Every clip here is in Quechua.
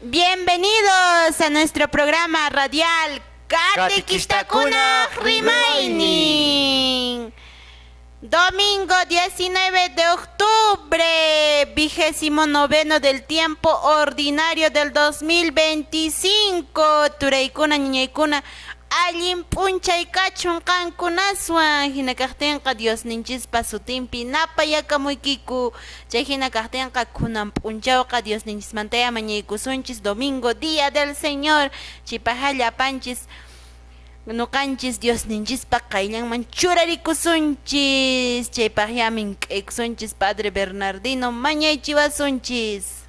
Bienvenidos a nuestro programa radial Catequistakunaq Rimaynin. Domingo 19 de octubre, 29.º del tiempo ordinario del 2025. Turaykuna, ñañaykuna, allin p'unchay kachun qankunaswan. Hina kaqtinqa Diosninchispa sutinpi napayakamuykiku. Chay hina kaqtinqa kunan p'unchawqa Diosninchismantaya mañaykusunchis domingo, día del Señor. Chaypaqqa llapanchis nuqanchis Diosninchispa qayllanman churarikusunchis. Chaypaqya mink'aykusunchis Padre Bernardino mañaychiwasunchis.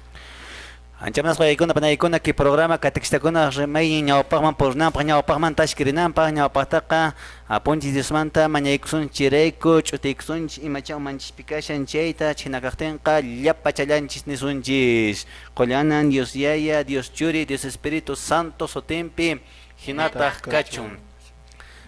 Ancha munasqa wawaykuna panaykuna kay programa catequistakuna rimaynin ñawpaqman purinanpaq ñawpaqman tashkirinanpaq ñawpaqtaqa apunchis Diosmanta mañaykusunchis chayrayku ch'utiykusunchis imacha umanchispi kashan chayta chhina kaqtinqa llapachallanchis nisunchis Qollanan Dios Yaya Dios Churi Dios Espíritu Santo sutinpi hinataq kachun.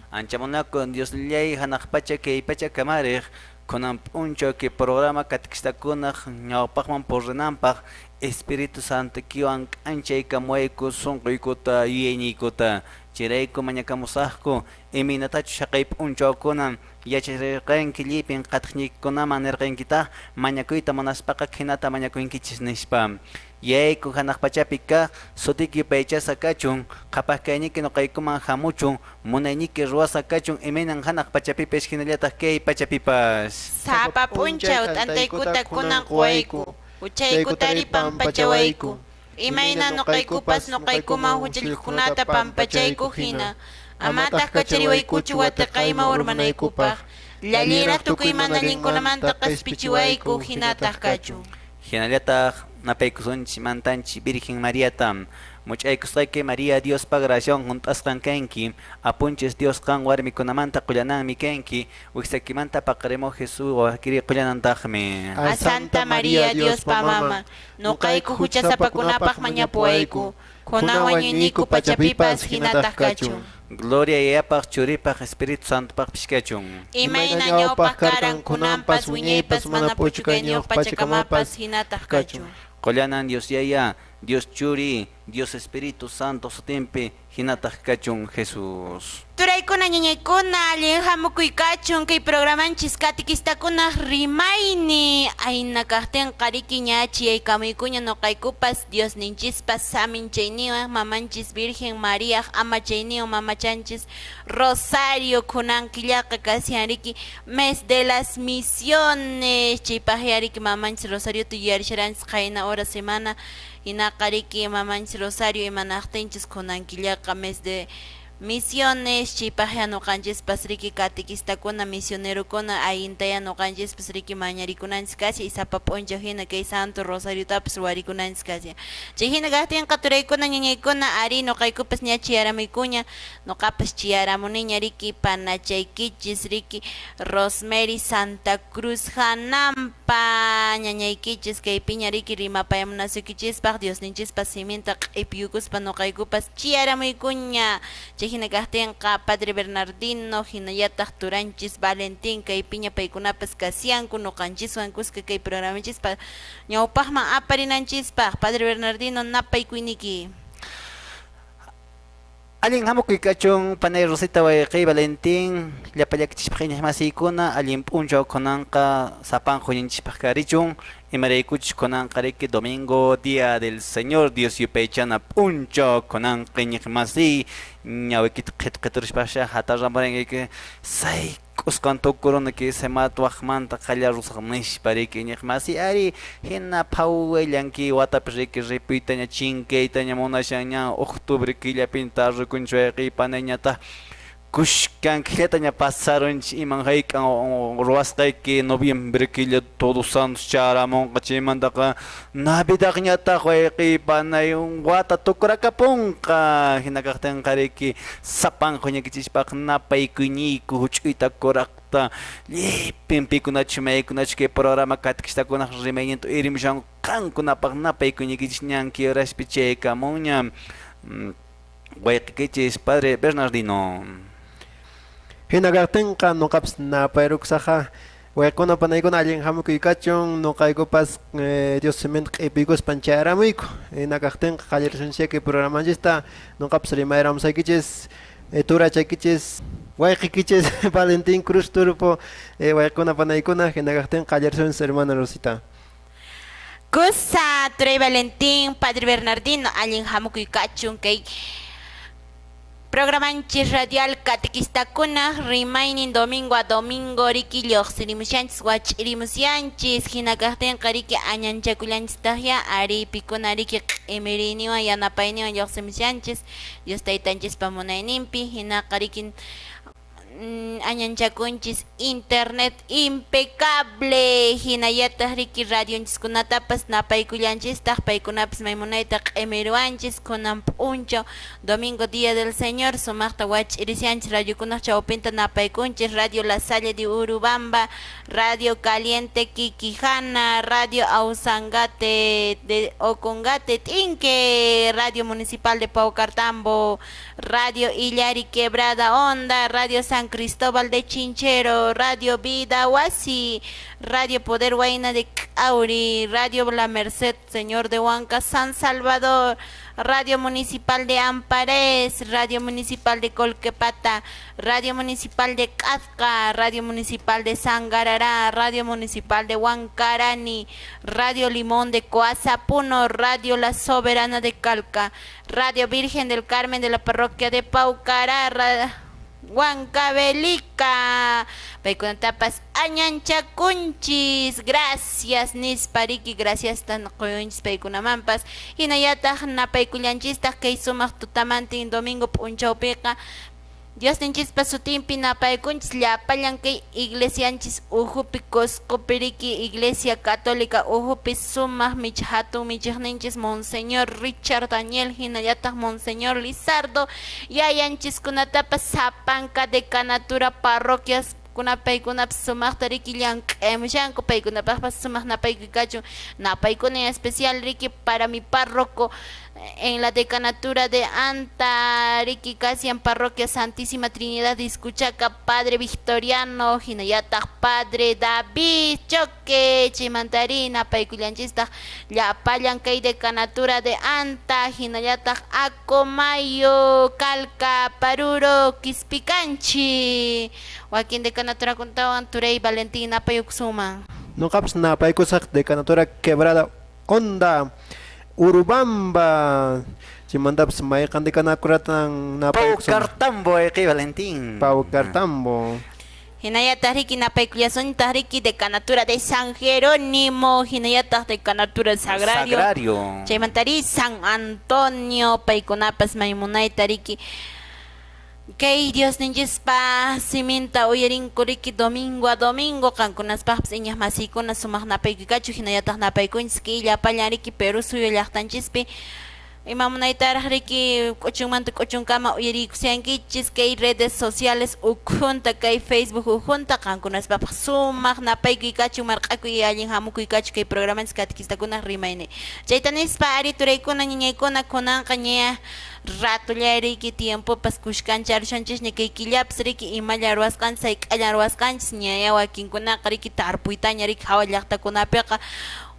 Ancha munakun Diosllay hanaq pacha kay pacha kamariq kunan p'unchaw kay programa catequistakunaq ñawpaqman purinanpaq Espíritu Santoykiwan k'anchaykamuwayku sunquykuta yuyayniykuta chayrayku mañakamusaqku imaynatachus chhaqay p'unchawkunan yacharirqanki llipin qatiqñiykunaman nirqankitaq mañakuyta munaspaqa khinata mañakunkichis nispa Yayayku hanaq pachapi kaq, sutiyki yupaychasqa kachun, qhapaq kayniyki nuqaykuman hamuchun, munayniyki ruwasqa kachun imaynan hanaq pachapipas hinallataq kay pachapipas. Sapa p'unchaw t'antaykuta kunan quwayku, huchaykutari pampachawayku, imayna nuqaykupas nuqaykuman huchallikuqkunata pampachayku hina, amataq kachariwaykuchu wateqayman urmanaykupaq, llalliraq tukuy mana allinkunamanta qespichiwayku, hinataq kachun. Hinallataq napaykusunchis mantanchis Virgen Mariata, much'aykusqayki María Diospa graciawan hunt'asqan kanki, apunchis Dios qan warmikunamanta qullananmi kanki, wijsaykimanta paqarimuq Jesús wawakiri qullanantaqmi. A Santa María Diospa maman, nuqayku huchasapakunapaq mañapuwayku, kunan wañuyniku pachapipas hinataq kachun. Gloria Yayapaq, Churipaq, Espíritu Santopaqpis kachun. Imayna ñawpaq karan, kunanpas, wiñaypas, mana p'uchukayniyuq pachakamapas hinataq kachun. Qollanan Dios Yaya, Dios Churi, Dios Espíritu Santo sutinpi hinataq kachun Jesús. Turaykuna, ñañaykuna, allin hamukuy kachun kay programanchis catequistakunaq rimayni. Ayna kaqtinqa riki ña chiyaykamuykuña nuqaykupas Diosninchispas saminchayniwan mamanchis Virgen Mariaq amachayniwan mamachanchis Rosario kunan killaqa kashan riki mes de las misiones chaypaqya riki mamanchis Rosariota yuyarisharanchis qayna hora semana hinaqa riki mamanchis Rosario imanaqtinchis kunan killaqa mes de misiones chaypaqya nuqanchispas riki catequistakuna misionerokuna allintaya nuqanchispas riki mañarikunanchis kashan y sapa p'unchaw hina kay Santo Rosariotapas ruwarikunanchis kashan chay hina kaqtinqa turaykuna ñañaykuna ari nuqaykupas ña chiyaramuykuña nuqapas chiyaramuniña riki panachaykichis riki Rosemary Santa Cruz hanampa ñañaykichis kaypiña riki rimapayamunasuykichispaq Diosninchispa siminta q'ipiyukuspa nuqaykupas chiyaramuykuña chay hina kaqtinqa Padre Bernardino hinallataq turanchis Valentín kaypiña paykunapas kasyanku nuqanchiswan kuska kay programanchispa ñawpaqman aparinanchispaq Padre Bernardino napaykuyniyki. Allin hamukuy kachun panay Rosita wayqiy Valentín llapallakichispa iñiqmasiykuna allin p'unchaw kunanqa sapanqa huñinchispaq karichun imaraykuchus kunanqa riki domingo día del Señor Dios yupaychana p'unchaw kunanqa iñiqmasiy ñawiykita qhitqhituruspasha hatarramuranki sayk'usqan tukuruni kay semat waqmanta qallarusaq nispa riki iñiqmasiy ari hina phawallanki watapi riki ripuytaña chinkaytaña munashanña octubre killapin tarrukunchis wayqiy panayñataq kushkan killataña pasarunchis iman hayk'an ruwasqayki noviembre killa Todos Santos charamunqa chaymantaqa Navidadñataq wayqiy panay wata tukurakapunqa hina kaqtinqa riki sapanqa huñaykichispaq napaykuyniyku huch'uyta kuraqta llipin pikunachus maykunachus kay programa catequistakunaq rimayninta uyarimushanku qankunapaq napaykuyniykichis ñan kiuraspi chaykamunña wayqikichis Padre Bernardino. Hina kaqtinqa nuqapas napayrukusaqqa Waykuna panaykuna allin hamukuy kachun nuqaykupas Dios siminta q'ipiykuspan chayaramuyku. Hina kaqtinqa qallarisunchik programanchista nuqapas rimayramusaykichis turachaykichis wayqikichis Valentín Cruz Turpo waykuna panaykuna hina kaqtinqa qallarisunchis hermana Rosita. Kusa turay Valentín, Padre Bernardino, allin hamukuy kachun kay programanchis radial catequistakuna rimaynin domingo a domingo riki lluqsirimushanchis wach'irimusyanchis hina kaqtinqa riki añanchakullanchistaqya ari pikuna riki q'imiriyniwan yanapayniwan lluqsimushanchis Dios taytanchispa munayninpi hinaqa riki añanchakunchis internet impecable hinallataq riki radionchiskunatapas napaykullanchistaq paykunapas maymunayta q'imiruwanchis kunan p'unchaw domingo día del Señor sumaqta wach'irisianchis radiokunaq chawpinta napaykunchis Radio La Salle de Urubamba, Radio Caliente Quiquijana, Radio Ausangate de Ocongate Tinque, Radio Municipal de Paucartambo, Radio Illari Quebrada Onda, Radio San Cristóbal de Chinchero, Radio Vida Huasi, Radio Poder Huayna de Cauri, Radio La Merced, Señor de Huanca, San Salvador, Radio Municipal de Amparés, Radio Municipal de Colquepata, Radio Municipal de Cazca, Radio Municipal de Sangarará, Radio Municipal de Huancarani, Radio Limón de Coazapuno, Radio La Soberana de Calca, Radio Virgen del Carmen de la Parroquia de Paucará, Huancavelica, paykunatapas añanchakunchis, gracias nispariki, gracias tan quyunchis paykunamanpas, hinallataq napaykullanchistaq kay sumaq tutamantin domingo p'unchawpiqa Diosninchispa sutinpi napaykunchis llapallan kay iglesianchis uhupi Cuscopi riki Iglesia Católica uhupi sumaq mich hatun michiqninchis Monseñor Richard Daniel hinallataq Monseñor Lizardo yayanchiskunatapas sapanka decanatura parroquias kuna paykunapas sumaqta riki llank'amushanku paykunapaqpas sumaq napaykuy kachun napaykuna en especial riki para mi párroco en la decanatura de Anta, riki casi en Parroquia Santísima Trinidad de Izcuchaca, Padre Victoriano, hinallataq Padre David Choque, Chimantarina, paykullanchistaq llapallan kay decanatura de Anta, hinallataq Acomayo, Calca, Paruro, Quispicanchi, wakin decanatura kuntawan turay Valentín napayuksuma. Nuqapas napaykusaq decanatura Quebrada Onda, Urubamba, chaymantapas mayqan decanakuratan napaykusaq Paucartambo wayqi Valentín. Paucartambo. Hinallataq riki napaykullasunitaq riki decanatura de San Jerónimo, hinallataq decanatura Sagrario. Sagrario. Chaymantari San Antonio, paykunapas maymunayta riki kay Diosninchispa siminta uyarinku riki domingo a domingo qankunaspaqpas iñaq masiykuna sumaq napaykuy hinallataq napaykunchis kay llapallan riki Perú suyu llaqtanchispi ima munaytaraq riki k'uchunmanta k'uchunkama uyariykusiankichis kay redes sociales ukhunta kay Facebook ukhunta qankunaspaqpas sumaq napaykuy kachun marq'akuy allin hamukuy kachun kay programanchis catequistakunaq rimayni chayta nispa ari turaykuna ñiñaykuna kunanqa ña ratolla riki tiempopas kushkancharushanchisña kay killapas riki imalla ruwasqanchis hayk'allan ruwasqanchis ñaya wakinkunaqa riki tarpuytaña riki hawa llaqtakunapiqa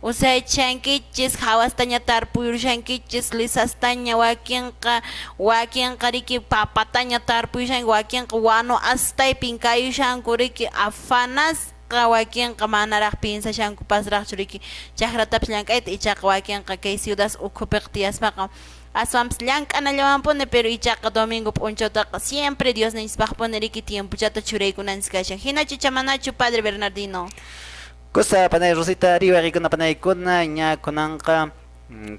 usaychankichis hawastaña tarpuyushankichis lisastaña wakinqa riki papataña tarpuyushanki wakinqa wanu astaypin kayushanku riki afanasqa wakinqa manaraq piensashankupasraqchu riki chakratapas llank'ayta ichaqa wakinqa kay ciudad ukhupiqa tiyaspaqa aswanpas llank'anallawanpuni pero ichaqa domingo p'unchawtaqa siempre Diosninchispaqpuni riki tiempochata churaykunanchis kashan hinachu chamanachu Padre Bernardino. Cosa panay Rosita arriba rikuna panaykuna ña kunanqa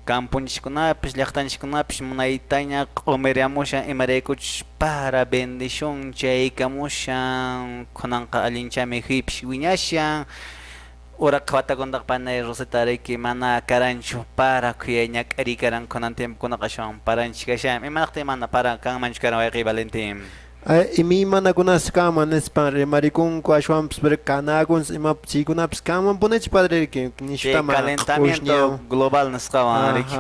kampunchiskunapish llaqtanchiskunapish munaytaña q'umiriamushan imaraykuchus para bendición chaykamushan kunanqa allinchami huypish wiñashan uraqa watakuntaq panay Rosita riki mana karanchu para khuyay ñak'ariy karan kunan tiempokunaqa aswan paranchis kashan imanaqtin mana para kanmanchu karan wayqiy Valentín. Imaymanakunas kanman nispan rimarikunku ashwanpas pero kanakuns imapas chaykunapas kanmanpunichu padre riki nishutama calentamiento global nisqawan riki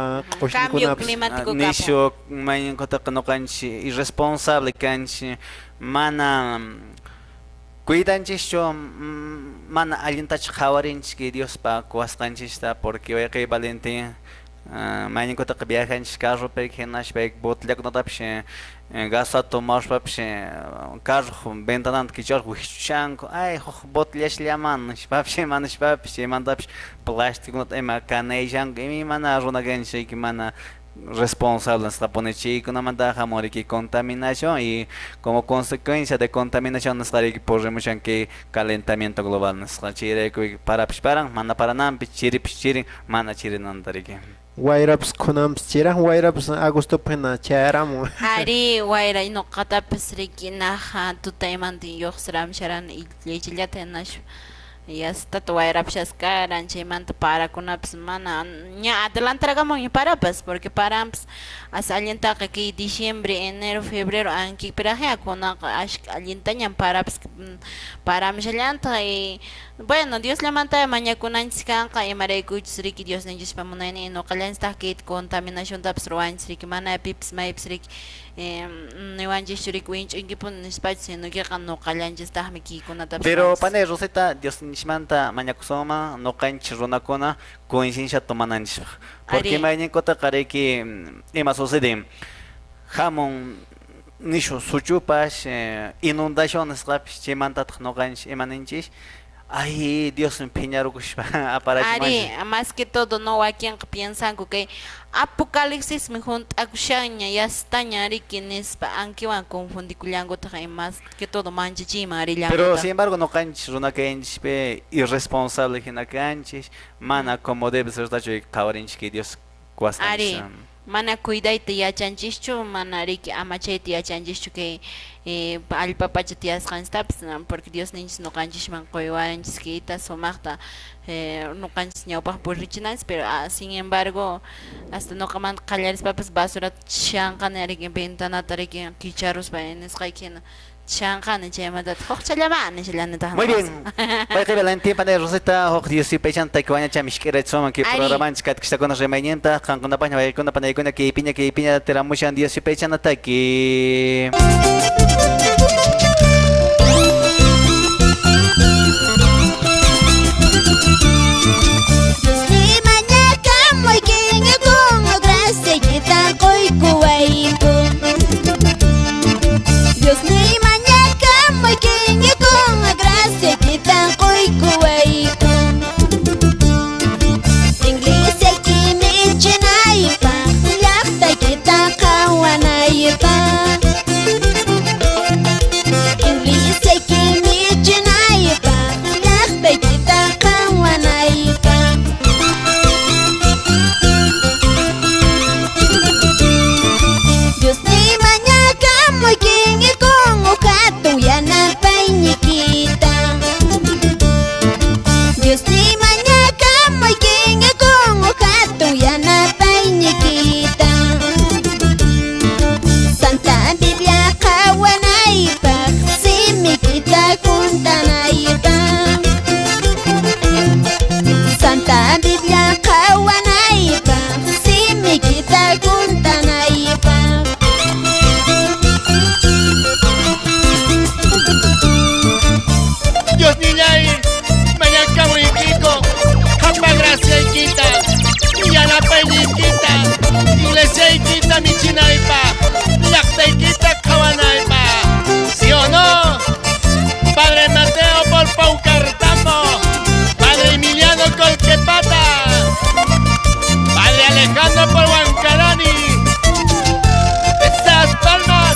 cambio climático nishu mayninqutaqa nuqanchis irresponsable kanchis mana Cuidanchischu mana allintachu qhawarinchis kay Diospa quwasqanchista porque wayqiy Valentín mayninkutaqa viajanchis carropi hinaspa botellakunatapish gasa tomarpapish carroq ventananta kicharqa wikch'ushanku ay huk botellasllaman nishpapish ima nishpapish chaymantapish plásticokunata ima kanayshanku imaymana runa kanchis mana responsable nisqapuni chaykunamantaqa hamun riki contaminación y como consecuencia de contaminación nisqa riki purimushan kay calentamiento global nisqa chayrayku parapish paran mana parananpi chiripish chirin mana chirinanta riki. Wayrapas kunanpas chiraq wayrapas agostopi hina chayaramun. Ari wayra nuqatapas riki naja tutaymanta lluqsiramusharani illaychallata hinaspa yastata wayrapas karan chaymanta parakunapas mana ña adelantarakamunña parapas porque paranpas as allintaqa kay diciembre, enero, febrero ankipiraqña kunaqa ashka allintañam parapas paramushallantaq y bueno Diosllamanta mañakunanchis kanqa imaraykuchus riki Diosninchispa munaynin nuqallanchistaq kay contaminaciontapas ruwanchis riki mana pipas maypis riki niwanchischu riki winch'unkipuni nispachus sino que nuqallanchistaqmi kaykunatapas. Pero panay Rosita Diosninchismanta mañakusunman nuqanchis runakuna conciencia tomananchispaq porque mayninkutaqa riki ima suceden hamun nishu suchupash inundación nisqapis chaymantataq nuqanchis ima ninchis ay Diosmi phiñarukushpa aparachimanchis. Ari, más que todo no wakinqa piensanku kay apocalipsismi hunt'akushanña yastaña riki nispa ankiwan confundikullankutaq y más que todo manchachiyman Pero rillankutaq. Sin embargo nuqanchis runa kaynchispi irresponsable hina kanchis mana como debe ser tachu qhawarinchis kay Dios Ari, quwasqanchis. Mana cuidayta yachanchischu, mana riki amachayta yachanchischu kay allpa pacha tiyasqanchistapas porque Diosninchis nuqanchisman quywaranchis kayta sumaqta nuqanchis ñawpaq purichinanchis pero sin embargo hasta nuqamanta qallarispapas basurata chanqani riki ventanata riki kicharuspa nisqayki hina chanqani chaymantataq huqchallamani nishallanitaq. Muy bien. Wayqi Valentín panay Rosita huk Dios yupaychanta kaywañacha mishk'irachisuman kay programanchis katkistakuna rimayninta qankunapaqña waykuna panaykuna kaypiña kaypiña tiramushan Dios yupaychanataki.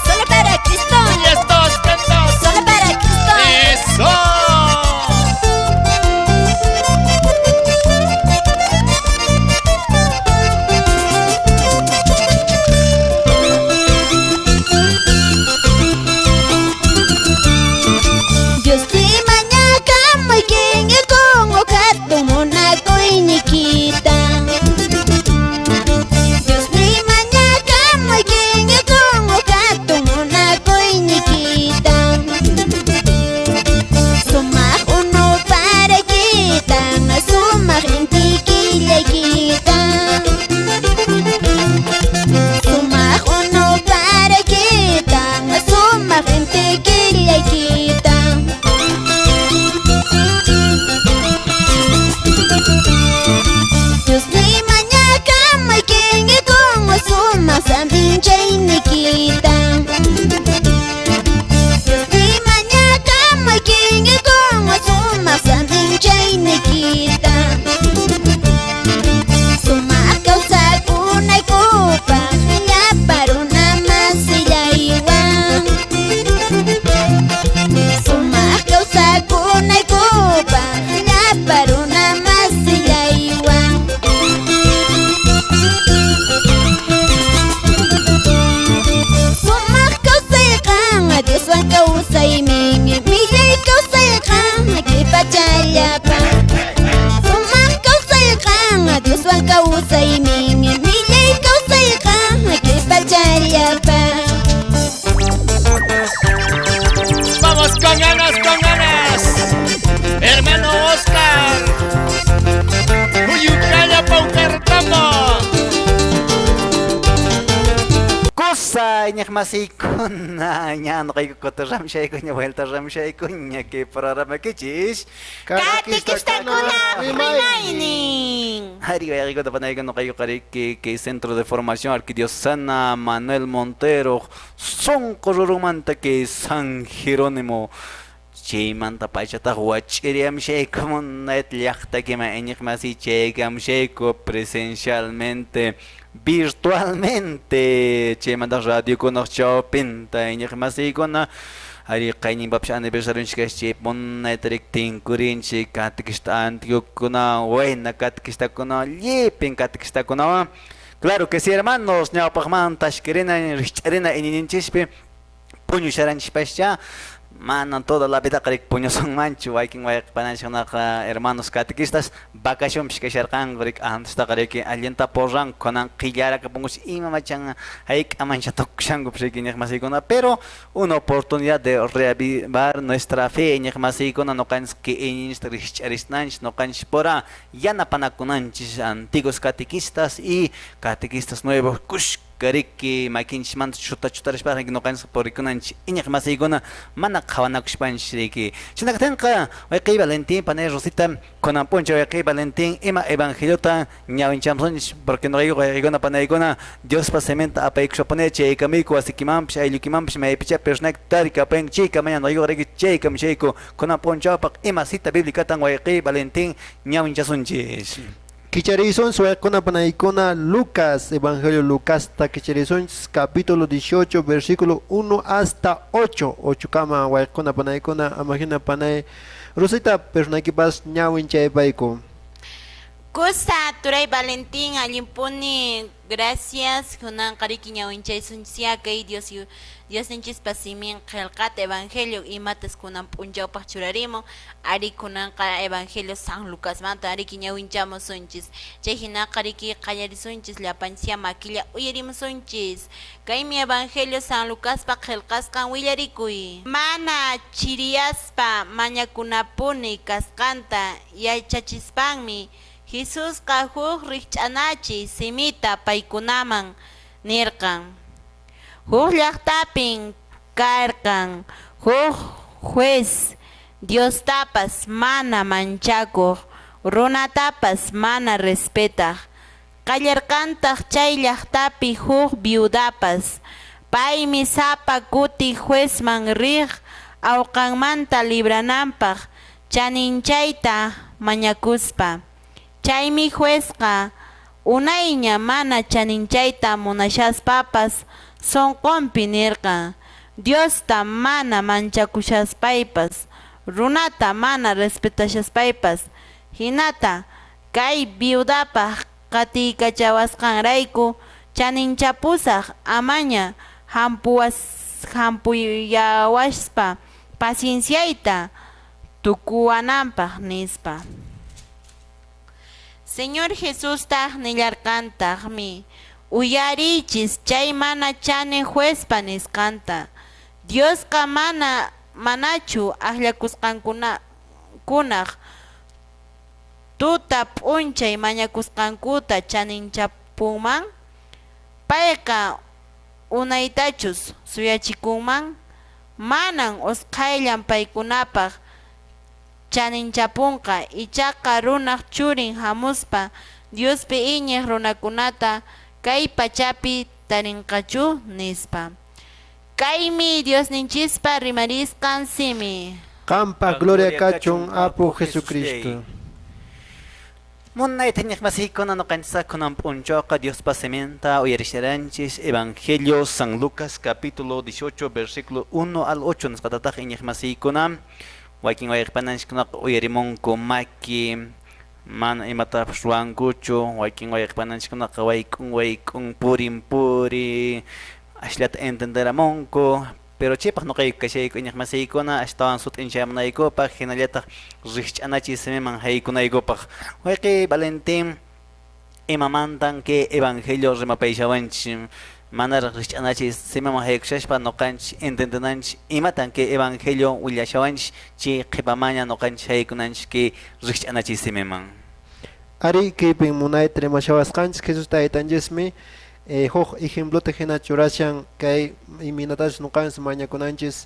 Solo para Cristo. Sumaq saminchayniykita. Diospi mañakamuykikuna sumaq saminchayniykita. Sumaq kawsakunaykupaq llapa runa masillaywan. Sumaq kawsakunaykupaq llapa runa masillaywan. Sumaq kawsayqa Dioswan kawsaymin, millay kawsayqa kay pachallapa. Sumaq kawsayqa Dioswan kawsaymin, millay kawsayqa kay pachallapa. Vamos con ganas, con ganas. Hermano Oscar. Huyucaya Paucartambo. Kusa iñiqmasiykuna ña nuqayku kutirramshaykuña vueltarramshaykuña kay programakichis Catequistakunaq rimaynin. Ari wayqikuna panaykuna nuqayku qariki kay Centro de Formación Arquidiocesana Manuel Montero sunqu rurunmanta kay San Jerónimo chaymanta pachataq wach'iriyamshayku munayta llaqtakiman iñiqmasiy chaykamshayku presencialmente virtualmente chaymanta radiokunaq chawpinta iñiqmasiykuna ari qayninpapish aniversarionchik chay munayta rik tinkurinchik catequista antiguokuna wayna catequistakuna llipin catequistakunawan. Claro que sí, hermanos, ñawpaqmanta ashkirina rikch'arina iñiyninchispi puñusharanchispashcha manan toda la vida qarik puñusunmanchu wakin wayqipananchikkunaqa hermanos catequistas vacacionpish kasharqanku rik antastaqa riki allinta porranku kunan qillarakapunkush ima machan hayk'amancha tukushankupish riki iñiqmasiykuna, pero una oportunidad de reavivar nuestra fe iñiqmasiykuna nuqanchis kay iñiyninchista rikch'arisnanchis nuqanchis pura yanapanakunanchis antiguos catequistas y catequistas nuevos kushka riki makinchismanta chuta chutarishpa nuqanchis purikunanchis iñiqmasiykuna mana qhawanakushpanchis riki. Chinaktinqa wayqiy Valentín panay Rosita kunan p'unchaw wayqiy Valentín ima evangeliota ñawinchamusunchis porque nuqayku wayqiykuna panaykuna Diospa siminta apaykushapuni chaykamuyku wasikimanpish ayllukimanpish maypicha personaki tarika apayanku chaykamaña nuqayku riki chaykamshayku kunan p'unchawpaq ima cita biblicatan wayqiy Valentín ñawinchasunchis. Kicharisun suayquna panaykuna Lucas, Evangelio Lucas ta kicharisun capítulo 18, versículo 1 hasta 8. 8 kama wayquna panaykuna amagina panay Rosita personaykipas ñawin chaypayku. Kusa turay Valentín allimpuni gracias kunanqa riki ñawinchaysunchis kay Dios Diosninchispa simin qillqata Evangelio imatas kunan p'unchawpaq churarimun ari kunanqa Evangelio San Lucasmanta riki ñawinchamusunchis chay hinaqa riki qallarisunchis llapanchis makilla uyarimusunchis kaymi Evangelio San Lucaspa qillqasqan willarikuy mana chiriyaspa mañakunapuni kasqanta yachachispanmi Jesusqa huk rikch'anachi simita paykunaman nirqan. Huk llaqtapin karqan huk juez Diostapas mana manchakuq runatapas mana respetaq. Qallarqantaq chay llaqtapi huk viudapas. Paymi sapa kuti juezman riq awqanmanta librananpaq chaninchayta mañakuspa. Chaymi juezqa unayña mana chaninchayta munashaspapas sunqunpi nirqan Diosta mana manchakushaspaypas runata mana respetashaspaypas hinata kay viudapaq qatiykachawasqanrayku chaninchapusaq amaña hampuyawaspa pacienciayta tukuwananpaq nispa. Señor Jesustaq nillarqantaqmi uyariychis chay mana chanin juezpa nisqanta. Diosqa manachu akllakusqankunaq tuta p'unchay mañakusqankuta chaninchapunman? Payqa unaytachus suyachikunman? Manan usqhayllan paykunapaq chaninchapunqa ichaqa runaq churin hamuspa Diospi iñiq runakunata kay pachapi Tarinqachu? Nispa. Kaymi Diosninchispa rimarisqan simi. Qampa gloria kachun Apu Jesucristo. Munayta iñiqmasiykuna ñuqanchis kunan p'unchawqa Diospa siminta uyarisharanchis Evangelio San Lucas capítulo 18 versículo 1 al 8 nisqatataq iñiqmasiykuna wakin wayqpananchikkunaqa uyarimunku maki mana imatapas ruwankuchu wakin wayqpananchikkunaqa wayk'un wayk'un purin puri asllata entenderamunku pero chaypaq ñuqayku kashayku iñiqmasiykuna astawan sut'inchamunaykupaq hinallataq rikch'anachiy simiman haykunaykupaq wayqi Valentín imamantan kay evangelio rimapayllawanchik manaraq rikch'anachiy simiman haykushaspa ñuqanchik entendenanchik imatan kay evangelio willashawanchik chay qhipamaña ñuqanchik haykunanchik kay rikch'anachiy simiman. Ari kaypin munayta rimashawasqanchik Jesús taytanchismi huk ejemplota hina churashan kay imaynatachus ñuqanchis mañakunanchis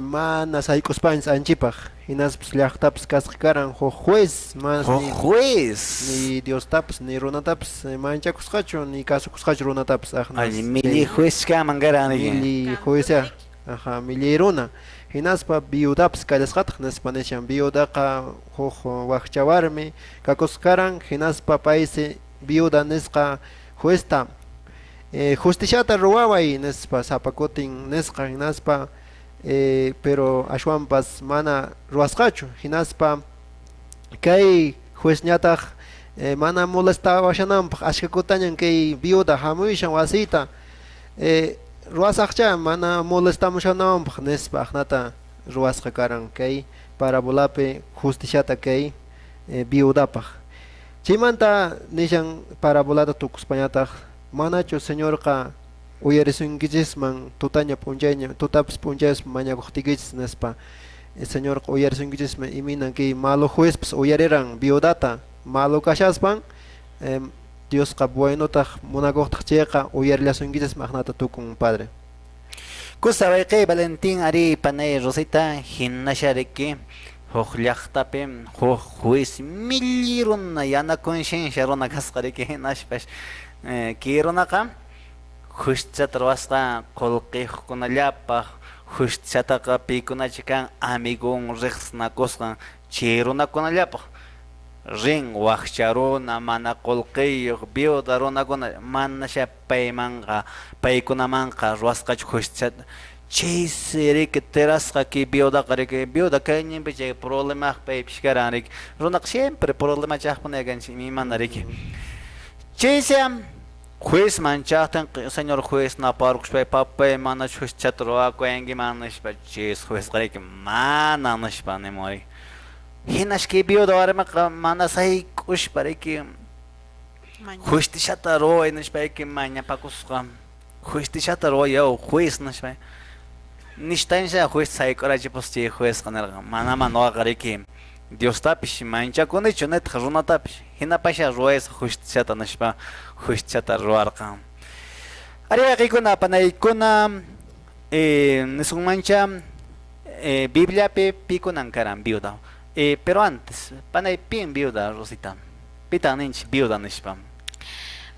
mana sayk'uspanchis anchipaq hinaspas llaqtapas kasqa karan huk juez mas Huk juez ni Diostapas ni runatapas manchakusqachu ni kasukusqachu runatapas aqnas Allin milli juez kanman karan milli juez aja milli runa hinaspa viudapas kallasqataq nispa nishan viudaqa huk wakcha warmi kakusqa karan hinaspa paysi viuda nisqa juezta justiciata ruwaway nispa sapa kutin nisqa hinaspa pero ashwanpas mana ruwasqachu hinaspa kay juezñataq mana molestawashananpaq ashkakutañan kay viuda hamuyshan wasiyta ruwasaqcha mana molestamushananpaq nispa aqnata ruwasqa karan kay parabolapi justiciata kay viudapaq chaymanta nishan parabolata tukuspañataq manachu Señorqa uyarisunkichisman tutaña p'unchayña tutapas p'unchaypas mañakuqtiykichis nispa Señorqa uyarisunkichisman imaynan kay malo juezpas uyariran viudata malo kashaspan Diosqa buenotaq munakuqtaq chayqa uyarillasunkichisman aqnata tukun padre. Kusa wayqi Valentín ari panay Rosita hinashariki huk llaqtapi huk juez milli runa yana conciencia runa kasqa riki hinaspas kay runaqa justiciata ruwasqa qullqiyuqkunallapaq justiciataqa paykunacha kan amigon riqsinakusqan chay runakunallapaq rin wakcha runa mana qullqiyuq viuda runakuna manasha paymanqa paykunamanqa ruwasqachu justiciata chaysi riki tirasqa kay viudaqa riki viuda kayninpi chay problemaq paypish karan riki runaqa siempre problemachaqpuni kanchik imaymana riki chaysi juez manchaqtin señor juez naparquspay papay manachu justiciata ruwakuyankiman nishpa chaysi juezqa riki mana nishpa nimun riki hinash kay viuda warmiqa mana sayk'ushpa riki justiciata ruway nishpa riki mañapakusqa justiciata ruway yaw juez nishpa nishtansha juez sayk'urachipus chay juezqa nirqa manama nuqaqa riki Diostapish manchakunichu nitaq runatapish hinapasha ruwaysa justiciata nishpa justiciata ruwarqan. Ari wayqiykuna panaykuna nisunmancha Bibliapi pikunan karan viuda pero antes panay pin viuda Rosita pitan ninchik viuda nishpa.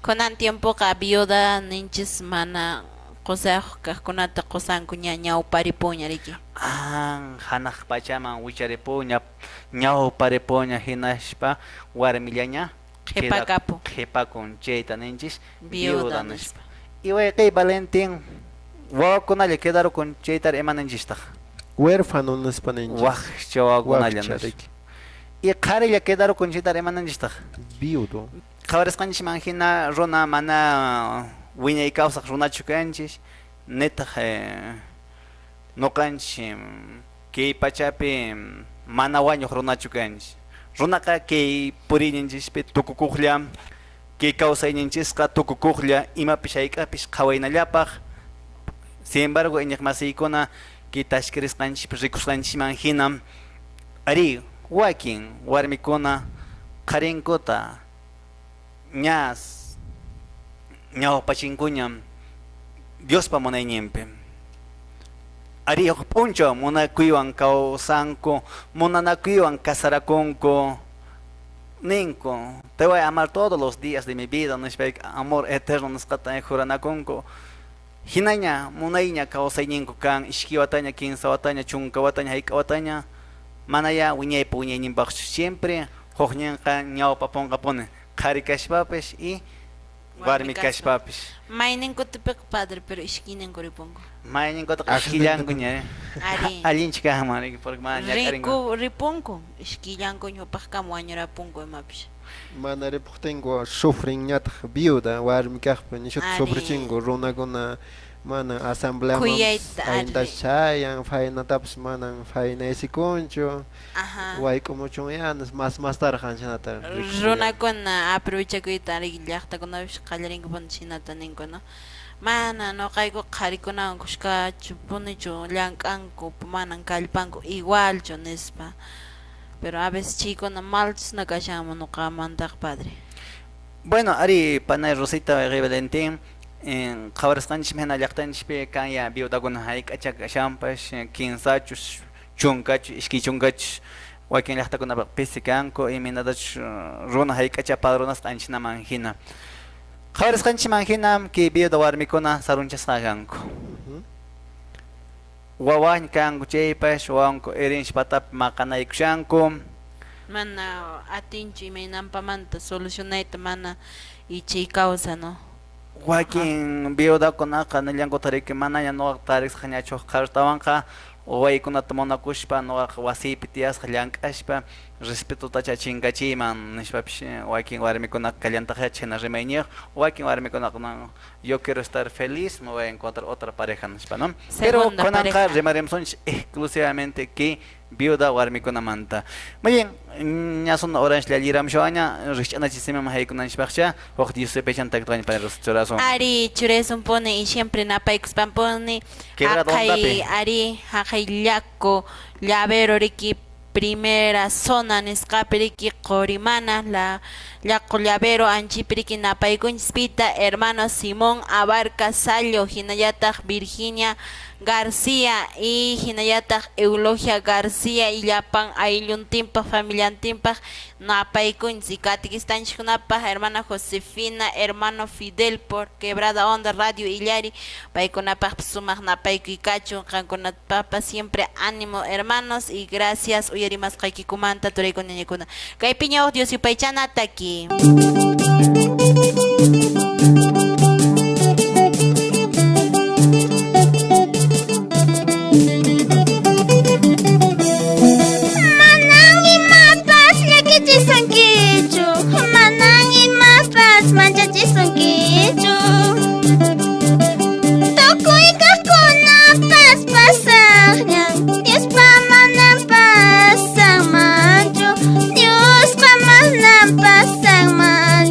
Kunan tiempoqa viuda ninchis mana qusayuq kaqkunata qusanku ña ñawparipuña riki. Hanaq pachaman wicharipuña ñawparipuña hinaspa warmillaña qhipakapu qhipakun chayta ninchis viuda nispa. Y wayqiy Valentín wawakunalla quedarukun chaytari ima ninchistaq huérfano nispa ninchis wakcha wawakunalla nispa. Y qharilla quedarukun chaytari ima ninchistaq viudo. Qhawarisqanchikman hina runa mana wiñay kawsaq runachu kanchis nitaq ñuqanchik kay pachapi mana wañuq runachu kanchis runaqa kay puriyninchispi tukukuqlla kay kawsayninchisqa tukukuqlla imapish hayk'apish qhawaynallapaq sin embargo iñiqmasiykuna kay tashkirisqanchikpi rikusqanchikman hina ari wakin warmikuna qharinkuta ñas ñawpachinkuña Diospa munayninpi ari huk p'unchaw munakuywan kawsanku munanakuywan kasarakunku Ninku, te voy a amar todos los días de mi vida, nispa amor eterno nisqata juranakunku. Hinaña, munayña kawsayninku kan, ishki wataña, kinsa wataña, chunka wataña, hayk'a wataña, manaya wiñaypa wiñayninpaqchu siempre hukñinqa ñawpapunqapuni, qhari kashpapish y warmi kashpapish. Mayninkutipiqa padre, pero ishkininku ripunku. Mayninkutaqa ishkillankuña, Ari. Allinchi kanman, riki, porque mana ñak'arinku. Ripunku, ishkillanku ñawpaqkama wañurapunku imapish. Mana ripuqtinku sufrinñataq viuda warmi kaqpi nishuta Ari. sufrichinku runakuna mana asambleaman Khuyayta, aynta ari. chayan faynatapas manan faynaysikunchu Ajá. wayk'umuchunyanas mas mastaraq anchanata Runakuna aprovechakuyta riki llaqtakunapish qallarinkupuni chinata ninku, no? Mana nuqayku qharikunawan kushkachu punichu llank'anku manan kallpanku igualchu nispa. Pero a veces chaykuna malchusna kashanman nuqamantaqa padre. Bueno, ari panay Rosita Valentín, qhawarisqanchis hina llaqtanchispi kanya viudakuna hayk'acha kashanpas, kinsachus, chunkachus, iskay chunkachus, wakin llaqtakunapaq pisi kanku, imaynatachus runa hayk'acha padronasqa anchinaman hina. Qhawarisqanchisman hina kay viuda warmikuna sarunchasqa kanku. Wawañ kanku chaypas, wawanku herencia patapi maqanaykushanku. Mana atinchu imaynanpamanta solucionayta mana ichay kawsa, no? Wakin viudakunaqa nillankuta riki manaña nuqaqa tarisqañachu huk qharitawanqa wawaykunata munakushpa nuqaqa wasiypi tiyasqa llank'ashpa respetotacha chinkachiyman nishpapish wakin warmikunaqa kallantaqya chhayna rimayniyuq, wakin warmikunaqa no, yo quiero estar feliz, me voy a encontrar otra pareja nishpa, no? Pero Segunda kunanqa pareja. rimarimusunchis exclusivamente kay viuda warmikunamanta. Muy bien, ña son orange llalliramushawaña, rikch'anachisiman haykunanchikpaqcha, huk Dios pechan taqtaqña para los churasun. Ari churasun puni y siempre napaykuspan puni. Quebrada Haqay, ondapi. ari, haqay llaku, llavero riki primera zona nisqapi riki Qorimana, la llaqu llavero anchipi riki napaykunchispita, hermano Simón Abarca Sallo, hinallataq Virginia García y hinallataq Eulogia García y llapan aylluntinpaq familiantinpaq napaykunchis y katikistanchikkunapaq hermana Josefina, hermano Fidel por Quebrada Onda Radio Illari, paykunapaqpis sumaq napaykuykachun, qankunapaqpas siempre ánimo hermanos y gracias uyarimasqaykikumanta turaykuna ñañaykuna. Kaypiña huk Dios yupaychana taki. Manan imapas llakichisunkichu, manan imapas manchachisunkichu. Tukuy kaqkunapas pasaqñan, Diospa manan pasanmanchu, Diospa manan pasanmanchu.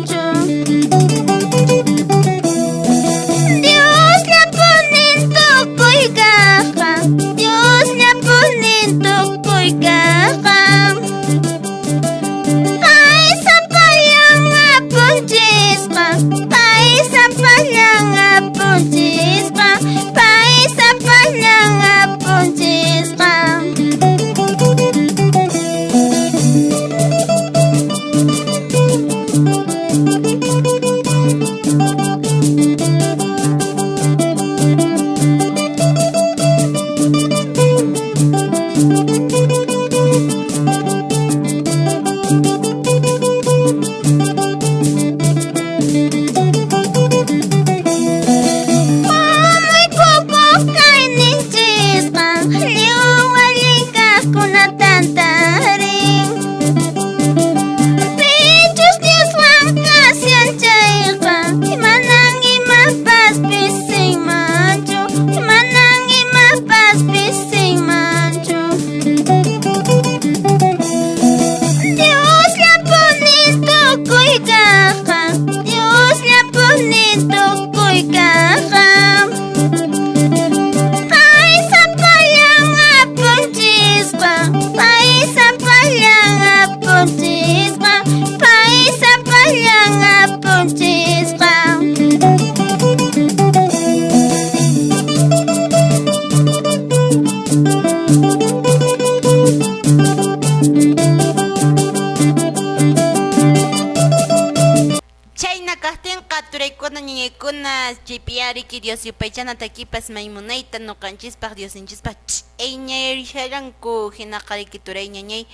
riki Dios yupaychana takipas maymunayta nuqanchispaq Diosninchispaq ch'ayñarishallanku hinaqa riki turay ñañay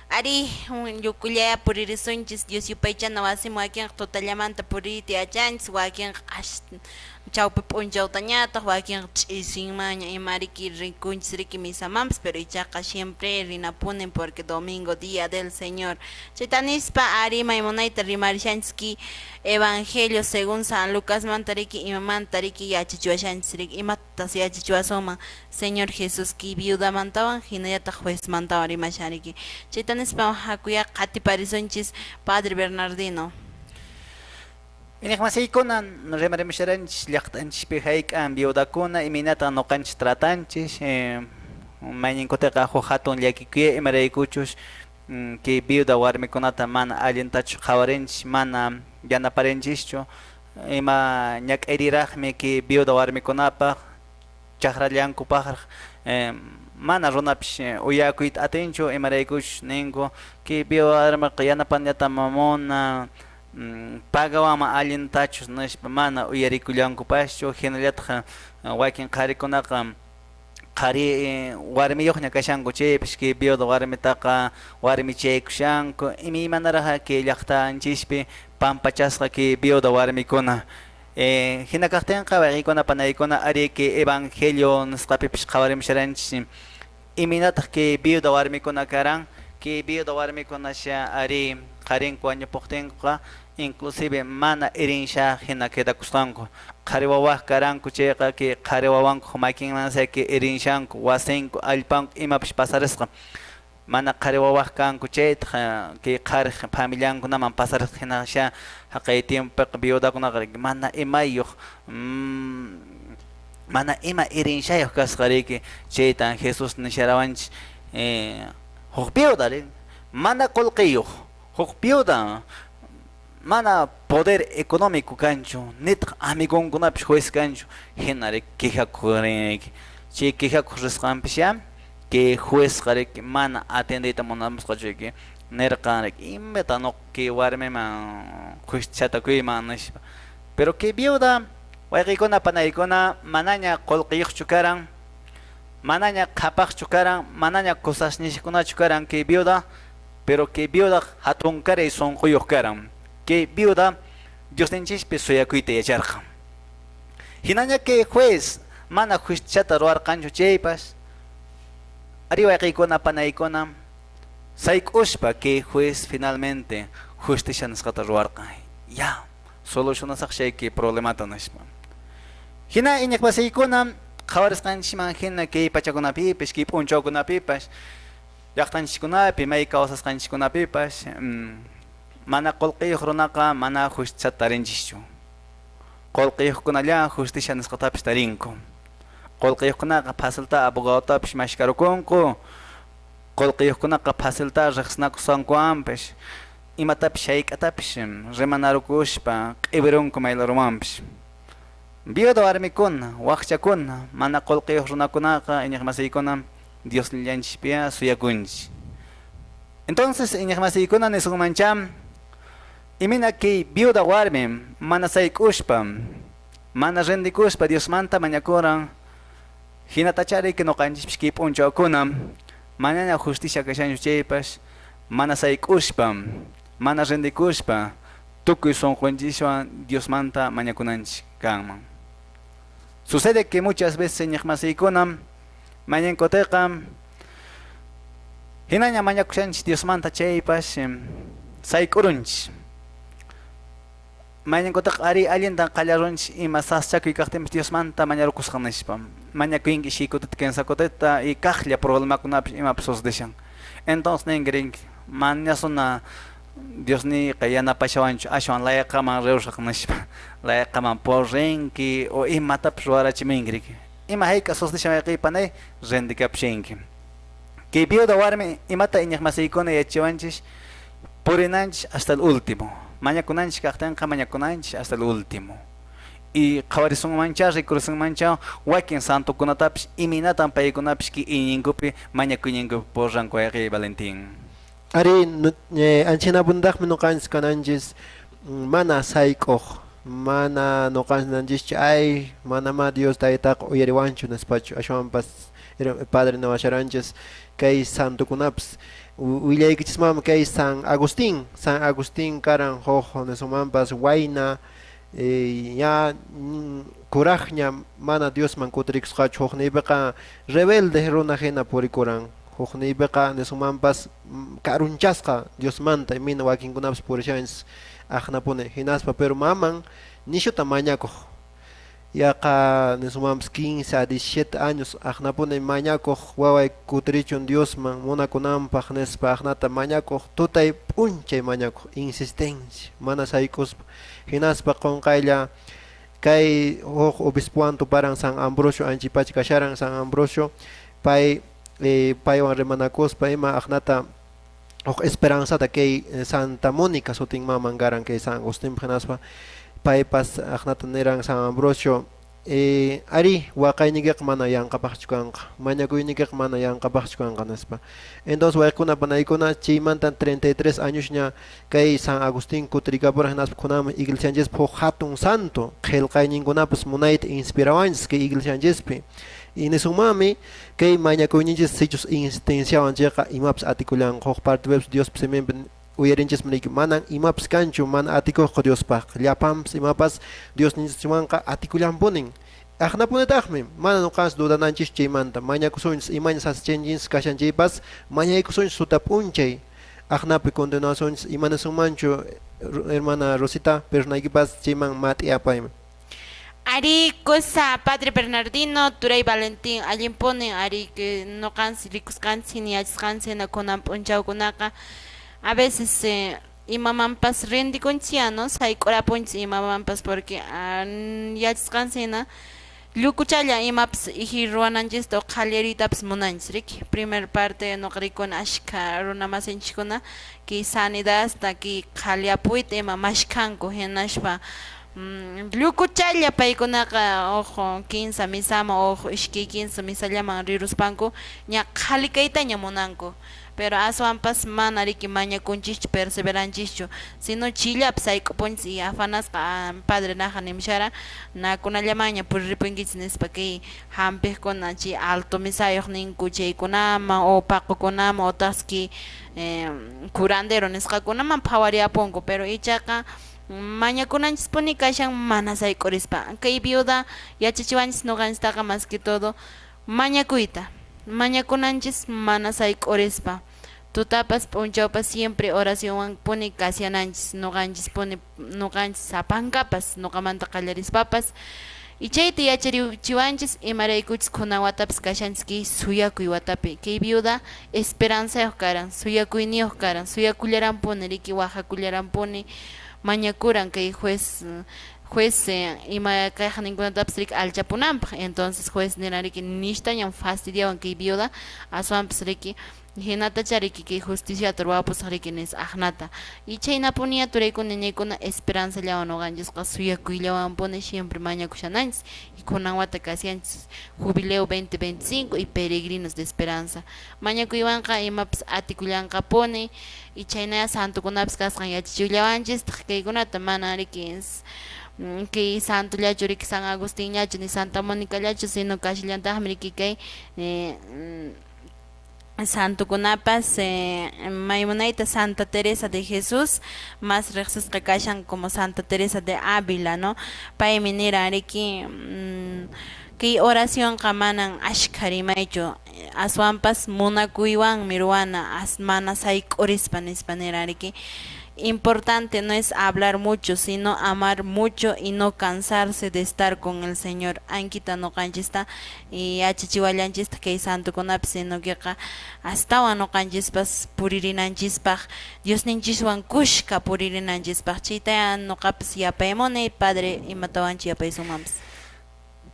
ari llukullaya puririsunchis Dios yupaychana wasiman wakinqa tutallamanta puriyta yachanchis wakinqa chawpi p'unchawtañataq wakinqa ch'isinmanña ima riki rikunchis riki misamanpas pero ichaqa siempre rinapuni porque domingo día del Señor chayta nispa ari maymunayta rimarishanchis ki Evangelio según San Lucas manta riki imamanta riki yachachiwashanchis riki imatas yachachiwasunman Señor Jesús ki viudamantawan hinallataq juezmantawan rimashan riki chayta nispa hakuya qatiparisunchis Padre Bernardino. Iñiqmasiykuna rimarimusharanchis llaqtanchispi hayk'an viudakuna imaynatan nuqanchis tratanchis mayninkupiqa huk hatun llakikuy imaraykuchus kay viuda warmikunata mana allintachu qhawarinchis mana yanaparinchischu ima ñak'ayriraqmi kay viuda warmikunapaq chaqrallankupaqraq mana runapish uyakuyta atinchu imaraykuchus ninku kay viuda warmiqa yanapanllata munan pagawanman allintachus nispa mana uyarikullankupaschu hinallataq wakin qharikunaqa qhari warmiyuqña kashanku chaypis kay viuda warmitaqa warmichaykushanku imaymanaraq kay llaqtanchispi pampachasqa kay viuda warmikuna hina kaqtinqa wayqikuna panaykuna ari kay evangelio nisqapipis qhawarimusharanchis imaynataq kay viuda warmikuna karan kay viuda warmikunasha ari qharinku wañupuqtinqa inclusive mana herinsha hina quedakusqanku qhari wawaq karanku chayqa kay qhari wawankuq makinmansi kay herinshanku wasinku allpanku imapish pasarisqa mana qhari wawaq kanku chaytaq kay qhariq familiankunaman pasarisqa hinasha haqay tiempopiqa viudakunaqa mana imayuq mana ima herenshayuq kasqa riki chaytan Jesús nisharawanchis huk viuda mana qullqiyuq huk viuda mana poder económico kanchu nitaq amigonkunapish juez kanchu hina riki quejakuq rinki chay quejakuq risqanpish ya kay juezqa riki mana atendeyta munamusqachu riki nirqan riki imata nuqa kay warmiman justicia-takuyman nispa pero kay viuda wayqiykuna panaykuna manaña qullqiyuqchu karan manaña qhapaqchu karan manaña cosasnishkunachu karan kay viuda pero kay viuda hatunkaray sunquyuq karan kay viuda Diosninchispi suyakuyta yacharqan hinaña kay juez mana justiciata ruwarqanchu chaypas ari wayqiykuna panaykuna sayk'uspa kay juez finalmente justicia nisqata ruwarqan ya solucionasaq chay kay problemata nispa hina iñiqmasiykuna qhawarisqanchisman hina kay pachakunapipas kay p'unchawkunapipas llaqtanchiskunapi may kawsasqanchiskunapipas mana qullqiyuq runaqa mana justiciata tarinchischu qullqiyuqkunalla justicia nisqatapis tarinku qullqiyuqkunaqa facilta abogadotapis mashkarukunku qullqiyuqkunaqa facilta riqsinakusqankuwanpis imatapis hayk'atapis rimanarukuspa q'ibirunku maylarumanpis viuda warmikuna waqchakuna mana qullqiyuq runakunaqa iñiqmasiykuna Diosnillanchispiya suyakunchis entonces iñiqmasiykuna nisunmancha imina kay viuda warmi mana sayk'uspa mana rendikuspa Diosmanta mañakuran hinatachari que nuqanchispis kay p'unchawkuna manaña justicia kashanchu chaypas mana sayk'uspa mana rendikuspa tukuy sunqunchiswan Diosmanta mañakunanchis kanman. Sucede que muchas veces iñiqmasiykuna mañankuteqa hinaña mañakushanchis Diosmanta chaypas sayk'urunchis mañankutaqa ari allintan qallarunchis ima saschakuy kaqtinpis Diosmanta mañarukusqa nispa mañakuyinki ishkay kinsa kutita y kaqlla problemakunapis imapas sucedishan entonces ninki rinki mañasuna Diosniyqa yanapashawanchu ashwan layaqaman riwsaq nispa layaqaman purinki o imatapis ruwarachiminki riki ima hayk'a sucedishan wayqiypanay rendikapushanki kay viuda warmi imata iñiqmasiykuna yachachiwanchis purinanchis hasta el último mañakunanchis kaqtinqa mañakunanchis hasta el último y qhawarisunmancha rikurisunmancha wakin santokunatapis imaynatan paykunapis kay iñinkupi mañakuyninkupi purranku wayqiy Valentín. Ari anchinapuntaqmi nuqanchis kananchis mana sayk'uq Mana nuqanchis ay manamá Dios taytaqa uyariwanchu nispachu, ashwanpas Padre nawasharanchis kay santokunapas. Willaykichismanmi kay San Agustín, San Agustín karan huk nisunmanpas wayna ya kuraqña mana Diosman kutirikusqachu, hukniypiqa rebelde runa hina purikuran, hukniypiqa nisunmanpas karunchasqa Diosmanta imayna wakinkunapas purishanchis aqnapuni, hinaspa pero maman nishuta mañakuq, yaqa nisunmanpas 15 a 17 años aqnapuni mañakuq waway kutirichun Diosman munakunanpaq nispa aqnata mañakuq, tutay p'unchay mañakuq, insistencia mana sayk'uspa, hinaspa qunqaylla kay huk obispowan tuparan San Ambrosio anchipacha kasharan San Ambrosio, pay paywan rimanakuspa ima aqnata huk esperanzata kay Santa Mónica sutin maman karan kay San Agustín hinaspa paypas aqnata niran San Ambrosio ari waqayniykiqa mana yanqapaqchu kanqa, mañakuyniykiqa mana yanqapaqchu kanqa nispa. Entonces wayqikuna panaykuna chaymanta 33 añosña kay San Agustín kutirikapuran hinaspa kunanmi iglesianchispi huk hatun santo, qillqayninkunapas munayta inspirawanchis kay iglesianchispi. Y nisunmanmi kay mañakuyninchis sichus insistenciawan chayqa imapas atikullanqa, huk partipipis Diospa siminpi uyarinchismi niyki manan imapas kanchu mana atikuqqa Diospaq, llapanpas imapas Diosninchiswanqa atikullanpunin. Aqnapunitaqmi mana nuqanchis dudananchis chaymanta, mañakusunchis imaña sasachanchis kashanchaypas mañaykusunchis tuta p'unchay, aqnapi continuasunchis imanisunmanchu hermana Rosita, pernaykipas chayman mat'i apaymi. Ari kusa Padre Bernardino, Turay Valentín, allinpuni ari que nuqanchis rikusqanchis hina yachasqanchis hina kunan p'unchawkunaqa a veces imamanpas rindikunchis, ¿no? Sayk'urapunchis imamanpas porque yachasqanchis hina llukuchalla imapas ihi ruwananchista o qallariytapas munanchis, riki. Primer parte nuqa rikuni ashka runa masinchiskuna kay sanidadta kay qhallapuyta ima mashkhanku hinaspa llukuchalla paykunaqa huk kinsa misaman huk iskay kinsa misallaman riruspanku ña qhali kaytaña munanku, pero aswanpas mana riki mañakunchischu perseveranchischu, sino chillapas sayk'upunchis y afanasqa padre naqa nimshara nakunallamanña puriripunkichis nispa kay hampiqkuna chay alto misayuq ninku chaykunaman o paqukunaman otaqsi kay curandero nisqakunaman phawariapunku, pero ichaqa mañakunanchispuni kashan mana sayk'urispa. Kay viuda yachachiwanchis nuqanchistaqa más que todo mañakuyta, mañakunanchis mana sayk'urispa, tutapas p'unchawpas siempre oracionwan puni kasyananchis nuqanchis puni nuqanchis sapankapas nuqamanta qallarispapas, y chayta yacharichiwanchis imaraykuchis kunan watapas kashanchis kay suyakuy watapi, kay viuda esperanzayuq karan, suyakuyniyuq karan, suyakullaranpuni riki waqakullaranpuni, mañakuran kay juez ima kayqninkunatapas riki alchapunanpaq, entonces juez niran riki nishtañam fastidiawan kay viuda aswanpas riki hinatacha riki kay justiciata ruwapusaq riki nispa aqnata, y chaynapuniya turaykuna ñaykuna esperanzallawan nuqanchisqa suyakuyllawanpuni siempre mañakushananchis, y kunan wata kasyanchis jubileo 2025 y peregrinos de esperanza, mañakuywanqa imapas atikullanqapuni, y chaynaya santokunapas kasqan yachachillawanchistaq kaykunata mana riki kay santollachu riki San Agustinllachu ni Santa Mónicallachu, sino kashillantaqmi riki kay santokunapas maymunayta Santa Teresa de Jesús más riqsisqa kashan como Santa Teresa de Ávila, ¿no? Paymi niran riki kay oracionqa manan ashkha rimaychu, aswanpas munakuywanmi ruwana mana sayk'urispa nispa niran riki. Importante no es hablar mucho, sino amar mucho y no cansarse de estar con el Señor. Ankita nuqanchista y yachachiwallanchista kay santokunapas, sino queqa astawan nuqanchispas puririnanchispaq, Diosninchiswan kushka puririnanchispaq. Chayta nuqapas yapaymuni, Padre, imatawanchi yapaysunmanpas.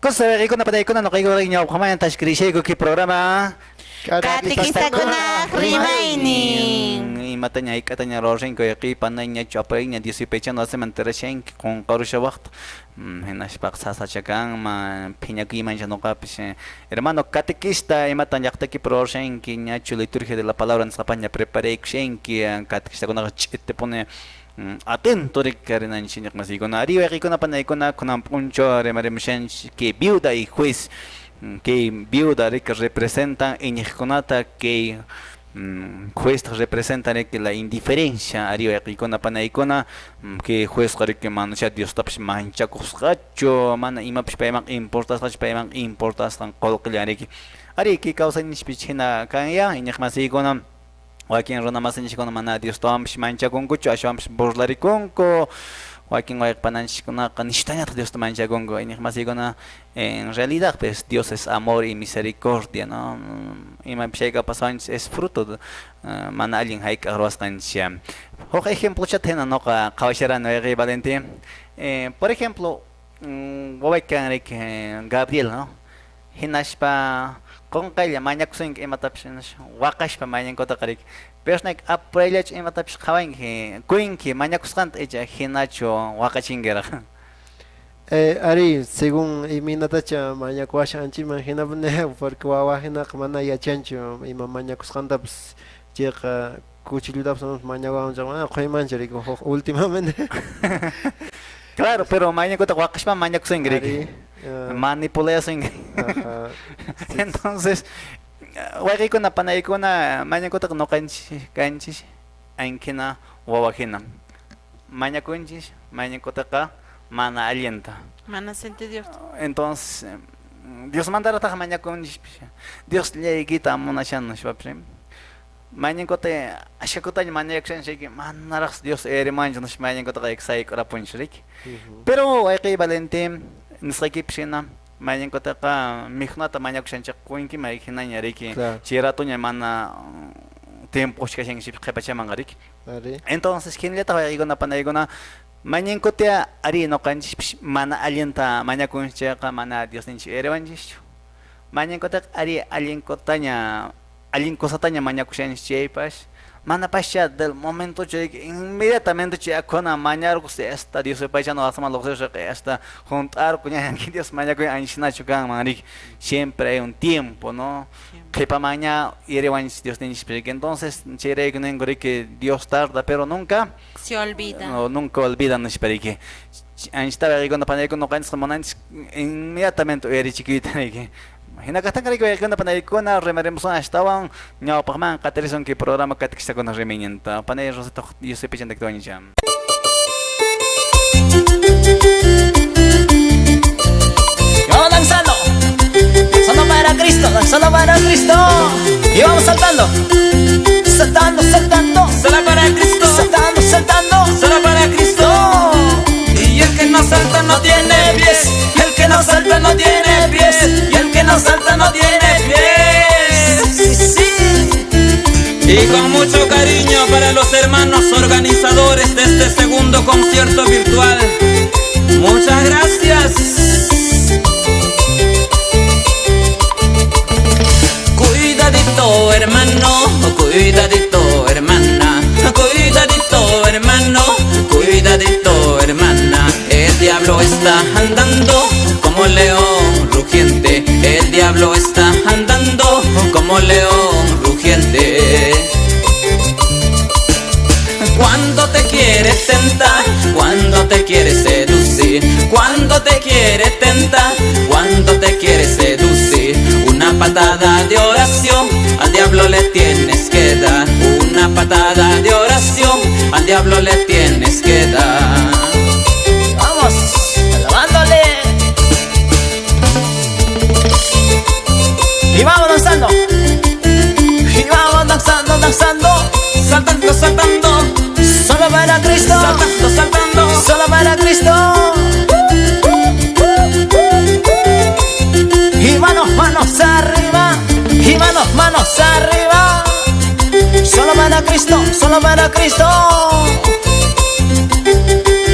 Cosa wayqikuna panaykuna nuqayku ñawpaqmanta tashkirishayku kay programa Catequistakunaq rimaynin. Imataña hayk'ataña ruwarqanku wayqiy panayñachu apayña Dios yupaychana wasiman tirashanki qunqarushawaqta hinaspaqa sasacha kanman phiñakuymancha nuqapis. Hermano catequista, imatan llaqtaykipi ruwarushanki ñachu liturgia de la palabra nisqapaña preparaykushanki catequistakunaqa ch'itipuni Atento rikarinanchik iñiqmasikuna ari wayqikuna panaykuna kunan p'unchaw rimarimushanchik kay viuda y juez kay viuda riki representan iñiqkunata kay juez representan riki la indiferencia ari wayqikuna panaykuna kay juezqa riki manachá Diostapas manchakusqachu mana imapas payman importasqachu payman importasqan qullqillan riki ari kay kawsayninchikpi hina kanya iñiqmasiykuna wakin runa masinchikkuna mana Diostawanpis manchakunkuchu ashwanpis burlarikunku wakin wayqpananchikkunaqa nishtañataq Diosta manchakunku iñiqmasiykuna en realidad pues Dios es amor y misericordia, ¿no? Imapis chayqa pasawanchis es fruto mana allin hayk'aq ruwasqanchik. Huk ejemplochata hina nuqa qhawasharani wayqiy Valentín. Por ejemplo, wawayki kan riki Gabriel, ¿no? Hinaspa qunqaylla mañakusunki imatapis waqashpa mañankutaqa riki pero apurayllachu imatapis qhawanki kuyinki mañakusqanta icha hinachu waqachinkiraq. Ari, según imaynatacha mañakuwashanchikman hinapuni porque wawa hinaqa mana yachanchu ima mañakusqantapas chayqa cuchillutapas mañakuwanchik mana quymanchu riki huk últimamente. Claro, pero mañakuta waqashpa mañakusunki riki. Manipulasunki. Entonces, wayqikuna panaykuna mañakutaqa ñuqanchik kanchik ankina wawahina. Mañakunchik mañakutaqa mana allinta. Mana sentido. Entonces, Dios mandarataq mañakunchik. Dios llaykita munashan nishpapis. Mañakuta ashakutaña mañakushanchik manaraq Dios erimanchu nishpa mañakutaqa sayk'urapunchik riki. Pero wayqiy Valentín nisqaykipis hina mañankutaqa mikhunata mañakushanchik quyinki mayhinaña riki chay ratuña mana tiempo kashanchik qhipachamanqa riki. Entonces hinallataq wayqikuna panaykuna mañankuta ari ñuqanchikpis mana allinta mañakunchikqa mana Diosninchik eriwanchikchu. Mañankutaqa ari allinkutaña allin cosataña mañakushanchik chaypas manapascha del momento chay inmediatamente chay akuna mañarqus hasta Dios paychano asman lluqsisqa hasta junt'arqu ña Dios mañakuy anchinachu kanman riki. Siempre hay un tiempo, ¿no? Qhipamanña iriwanchik Diosninchik. Entonces chayrayku ninku riki Dios tarda pero nunca se olvida. No, nunca olvida nishpa riki. Anchita wayqikuna panaykuna ñuqanchik munanchik inmediatamente uyarichikuyta riki. Hinakaqtanqa riki wayqikuna panaykuna rimarimusun ashtawan ñawpaqman qatirisun kay programa katikistakuna rimayninta. Panay Rosita Yusipichan daktuwañicha. Vamos danzando, solo para Cristo, solo para Cristo. Y vamos saltando, saltando, saltando, solo para Cristo, saltando, saltando, solo para Cristo. Y el que no salta no tiene pies, el que no salta no tiene pies, y el que no salta no tiene pies. Sí, sí. Y con mucho cariño para los hermanos organizadores de este segundo concierto virtual. Muchas gracias. Cuidadito hermano, cuidadito hermana, cuidadito hermano, cuidadito hermana. El diablo está andando como león rugiente. El diablo está andando como león rugiente. Cuando te quiere tentar, cuando te quiere seducir, cuando te quiere tentar, cuando te quiere seducir, una patada de oración al diablo le tienes que dar. Una patada de oración al diablo le tienes que dar. Vamos, alabándole. Y vamos danzando. Y vamos danzando, danzando. Saltando, saltando. Solo para Cristo. Saltando, saltando. Solo para Cristo. Y manos, manos arriba. Y manos, manos arriba. Solo para Cristo, solo para Cristo.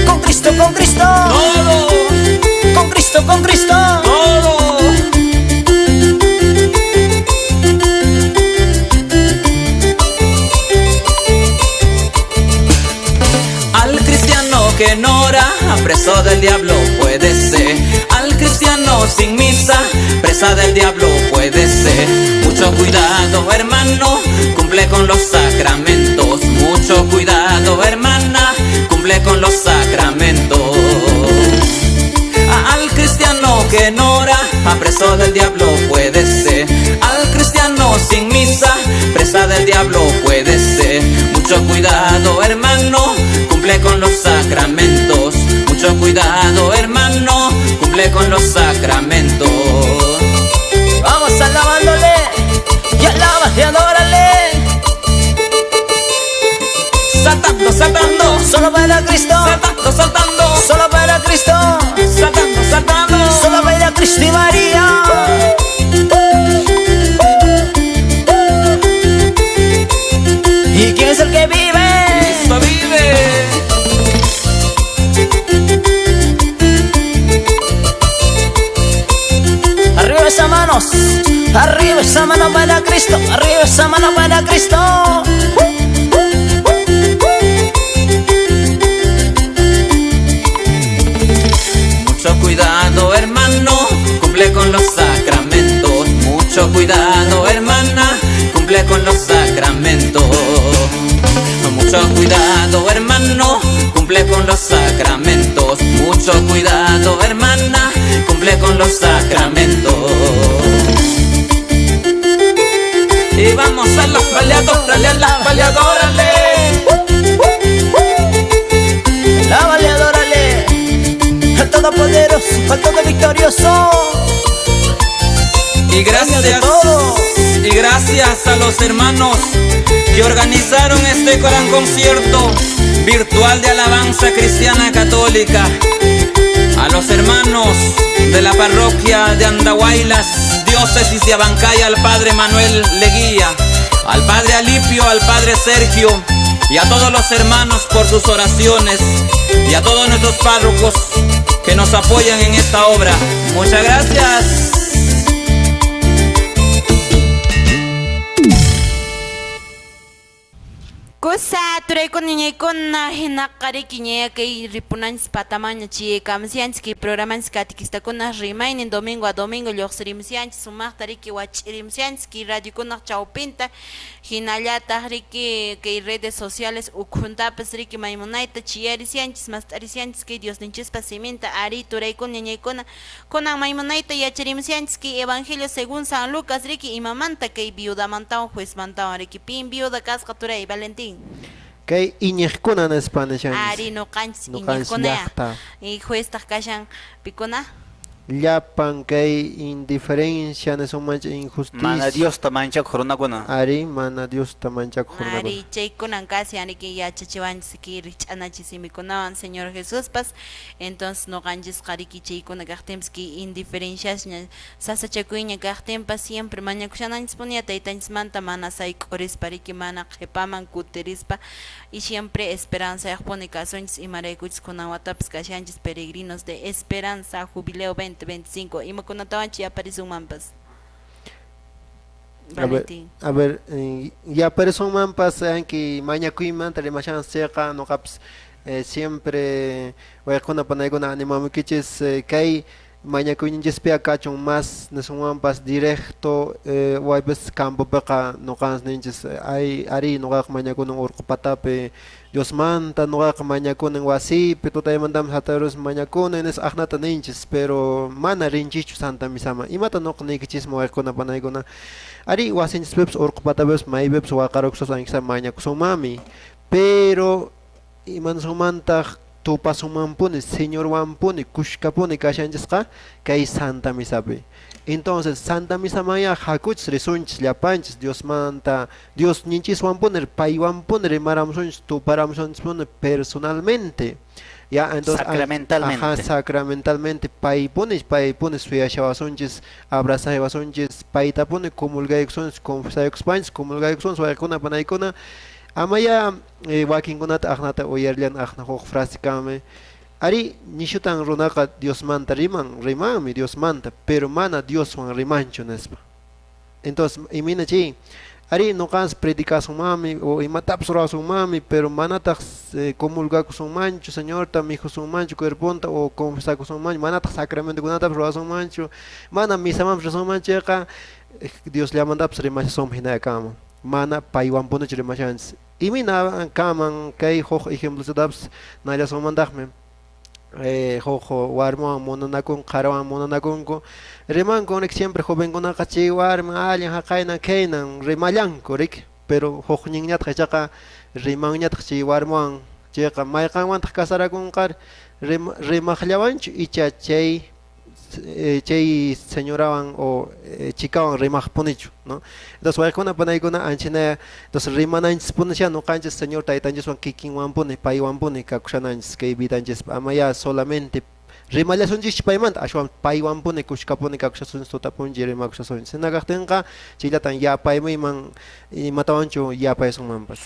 Con Cristo, con Cristo. Todo. Con Cristo, con Cristo. Todo. Al cristiano que no ora, preso del diablo puede ser. Al cristiano sin misa, presa del diablo puede ser. Mucho cuidado, hermano, cumple con los sacramentos. Mucho cuidado, hermana, cumple Preso del diablo puede ser. Al cristiano sin misa, presa del diablo puede ser. Mucho cuidado, hermano, cumple con los sacramentos. Mucho cuidado, hermano, cumple con los sacramentos. Vamos alabándole, y alaba y adórale. Saltando, saltando, solo baila Cristo. Saltando, saltando, solo baila Cristo. Saltando, saltando, solo baila Cristo y María. ¿Y quién es el que vive? Cristo vive. Arriba esas manos, arriba esa mano para Cristo, arriba esa mano para Cristo. Mucho cuidado, hermano, cumple con los sacramentos. Mucho cuidado, hermana, cumple con los sacramentos. Mucho cuidado, hermano, cumple con los sacramentos. Mucho cuidado, hermana, cumple con los sacramentos. Y vamos a la baleadora, a la baleadora, la baleadora, al todopoderoso, al todo victorioso. Y gracias a los hermanos que organizaron este gran concierto virtual de alabanza cristiana católica. A los hermanos de la parroquia de Andahuaylas, diócesis de Abancay, al padre Manuel Leguía, al padre Alipio, al padre Sergio y a todos los hermanos por sus oraciones y a todos nuestros párrocos que nos apoyan en esta obra. Muchas gracias. Kusa turaykuna ñaykuna hinaqariki ñayakay ripunanchis patamaña chiyaykamusianchis kay programanchis katikistakuna rimaynin domingo a domingo lluqsirimusianchis sumaqta riki wach'irimusianchis kay radiokunaq chawpinta hinallataq riki kay redes sociales ukhuntapas riki maymunayta chiyarisianchis mast'arisianchis kay Diosninchispa siminta ari turaykuna ñaykuna kunan maymunayta yacharimusianchis kay Evangelio según San Lucas riki imamanta kay viudamantawan juezmantawan riki pin viuda kasqa turay Valentín. Kay iñiqkuna nispa nishanchis. Ari nuqanchis iñiqkuna. Y jueztaq kashan pikuna. Llapan kay indiferencia nisunmancha injusticia. Mana Diosta manchakuq runakuna. Ari mana Diosta manchakuq runakuna. Ari chaykunan kasi ariki yachachiwanchis kay rikch'anachis simikunawan Señor Jesuspas. Entonces nuqanchisqa riki chaykuna kaqtinpas kay indiferenciasña sasachakuyña kaqtinpas siempre mañakushananchispunia taytanchismanta mana sayk'urispa riki mana qhipaman kutirispa y siempre esperanzayaqpuni kasunchis imaraykuchis kunan watapas kashanchis peregrinos de esperanza jubileo 2025 imakunatawanchis yaparisunmanpas. A ver, yaparisunmanpas anki mañakuymanta rimashanchis chayqa nuqapas siempre wayquna panaykuna animamukichis kay mañakuyninchispiqa kachun mas nisunmanpas directo waypis campopiqa nuqanchis ninchis ay ari nuqaqa mañakunan urqu patapi Diosmanta nuqaqa mañakunan wasipi tutaymantapas hataruspa mañakunan nispa aqnata ninchis pero mana rinchischu Santa Misaman imata nuqa niykichisman wayquna panaykuna ari wasinchispipas urqu patapipas maypipas waqarukuspa ankisa mañakusunmanmi pero imansunmantaq tupasunmanpuni Señorwanpuni kushkapuni kashanchisqa kay Santa Misapi. Entonces Santa Misamanya hakuchis risunchis llapanchis Diosmanta Dios ninchiswanpuni paywanpuni rimaramusunchis tuparamusunchispuni personalmente. Ya, entonces sacramentalmente. Ajá, sacramentalmente paypuni suyashawasunchis abrazaywasunchis paytapuni comulgaykusunchis confesaykuspanchis comulgaykusunchis waykuna panaykuna amaya wakinkunata aqnata uyarllan aqna huk frase kame ari nishutan runaqa Diosmanta riman rimanmi Diosmanta pero mana Dioswan rimanchu nispa. Entonces imina chay ari nuqanchis predicasunmanmi o imatapas ruwasunmanmi pero manataq comulgakusunmanchu Señorta mikhusunmanchu cuerponta o confesakusunmanchu manataq sacramentokunatapas ruwasunmanchu mana misamanpas risunmanchu chayqa Diosllamantapas rimashasunman hina kama mana paywanpunichu rimashanchis. Imina kaman kay huk ejemplotapas nallasunmantaqmi Huk warmiwan munanakun, qhariwan munanakunku, rimanku riki siempre jovenkunaqa chay warmin allin haqaynan khaynan rimallanku riki, pero hukninñataq ichaqa rimanñataq chay warmiwan, chayqa mayqanwantaq casarakunqa rimaqllawanchu icha chay chay señorawan o chikawan rimaqpunichu, ¿no? Entonces wayqikuna panaykuna anchina, entonces rimananchispunisha ñuqanchis Señor taytanchiswan kikinwanpuni paywanpuni kakushananchis kay vidanchispi, ama ya solamente rimallasunchikchu paymanta, ashwan paywanpuni kushkapuni kakushasunchis tutapunchi rimakushasunchis. Hina kaqtinqa chayllatan yapaymuyman imatawanchu yapaysunmanpas.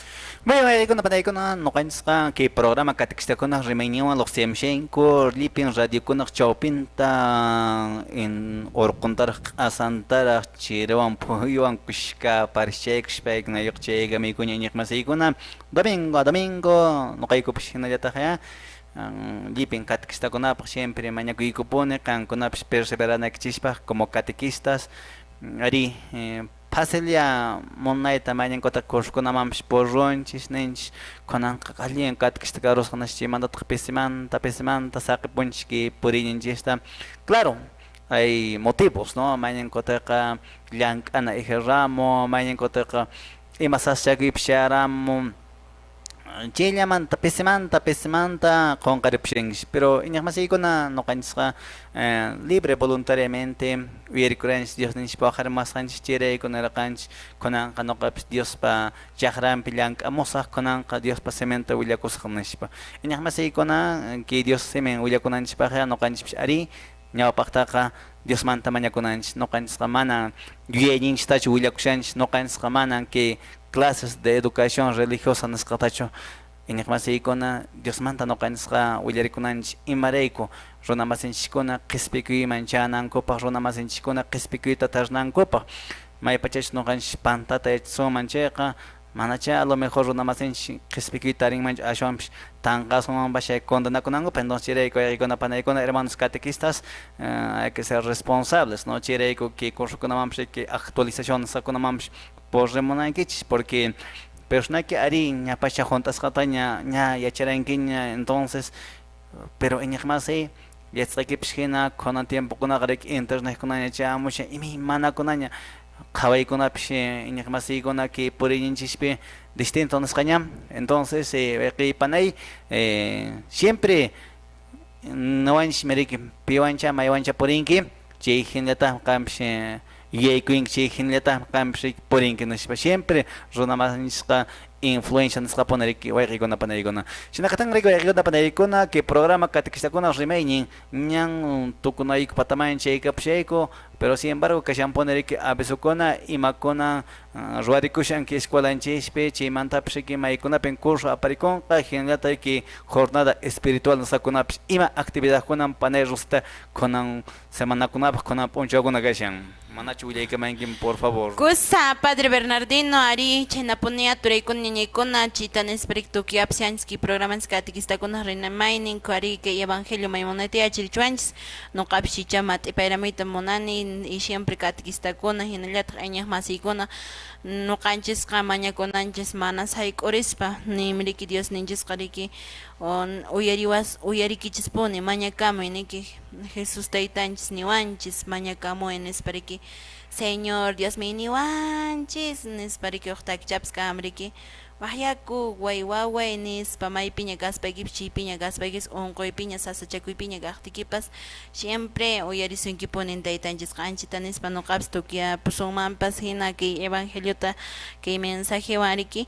Bueno, wayqikuna panaykuna ñuqanchisqa kay programa catequistakuna rimayninwan lluqsiyamushanku llipin radiokunaq chawpinta en urquntaraq q'asantaraq chiriwan phuyuwan kushka parishaykushpaykuna yuqchaykamikuña iñiqmasiykuna domingo a domingo ñuqaykupish hinallataq ya llipin catequistakunapaq siempre mañakuykupuni qankunapish perseveranaykichispaq como catequistas ari fácil-ya munayta mañankuta cursokunamanpish purrunchis ninchis kunanqa allin catequista karusqa nispa chaymantataq pisimanta pisimanta saqipunchis kay puriyninchista. Claro, hay motivos, ¿no? Mañankutaqa llank'ana ramo, mañankutaqa ima sasachakuypish chayaramun chayllamanta pisimanta pisimanta qunqaripushanchis, pero iñiqmasiykuna ñuqanchisqa libre voluntariamente uyarikuranchis Diosninchis waqarimuwasqanchis chayrayku nirqanchis kunanqa ñuqapis Diospa chaqranpi llank'amusaq kunanqa Diospa siminta willakusaq nispa. Iñiqmasiykuna kay Dios simin willakunanchispaqqa ñuqanchispis ari ñawpaqtaqa Diosmanta mañakunanchis, ñuqanchisqa mana yuyayninchistachu willakushanchis, ñuqanchisqa mana kay clases de educación religiosa nisqatachu iñiqmasiykuna Diosmanta ñuqanchisqa willarikunanchis imarayku runa masinchiskuna qispikuyman chanankupaq, runa masinchiskuna qispikuyta tarinankupaq maypachachus ñuqanchis pantata yachasunman chayqa manacha a lo mejor runa masinchis qispikuyta tarinmanchu ashwanpis tanqasunmanpas chay condenakunankupaq. Entonces chayrayku wayqikuna panaykuna hermanos catequistas hay que ser responsables, ¿no? Chayrayku kay cursokunamanpis kay actualización nisqakunamanpis purrimunaykichis porque personaki ari ñapacha hunt'asqata ña ña yacharankiña, entonces pero iñiqmasiy yachasqaykipis hina kunan tiempokunaqa riki internetkunaña chayamushan imaymanakunaña qhawaykunapish iñiqmasiykuna kay puriyninchispi distinto nisqaña. Entonces wayqiy panay siempre nuwanchis riki piwancha maywancha purinki chay hinallataq qanpis yuyaykuyinki chay hinallataq qanpis purinki nispa siempre runa masinchisqa influencia nisqapuni riki wayqikuna panaykuna. Shinaqatan riki wayqikuna panaykuna kay programa catequistakuna rimaynin ñan tukunayku pataman chaykapushayku, pero sin embargo kashanpuni riki avisokuna imakuna ruwarikushan kay escuelanchispi chaymantapis riki maykunapin curso aparikunqa hinallataq riki jornada espiritual nisqakunapis ima actividadkunan panay Rosita kunan semanakunapaq kunan p'unchawkuna kashan. Manachu willaykamankin por favor. Kusa Padre Bernardino ari chaynapunia turaykuna ñañaykuna chita nispa riki tukuy kay programanchis catequistakuna rimaynin ari kay evangelio maymunayta yacharichiwanchis ñuqapis icha mat'ipayramuyta munani y siempre catequistakuna hinallataq iñiq masiykuna ñuqanchisqa mañakunanchis mana sayk'urispa ninmi riki Diosninchisqa riki uyariwas uyarikichispuni mañakamuy niki Jesús taytanchis niwanchis mañakamuy nispa riki Señor Dios mi niwanchis nispa riki huk takichapas kan riki waqyaku waywaway nispa maypiña kaspaykipas chaypiña kaspaykipas unquypiña sasachakuypiña kaqtiykipas siempre uyarisunkipunin taytanchisqa anchita nispa ñuqapas tukuyapusunmanpas hina kay evangeliota kay mensajewan riki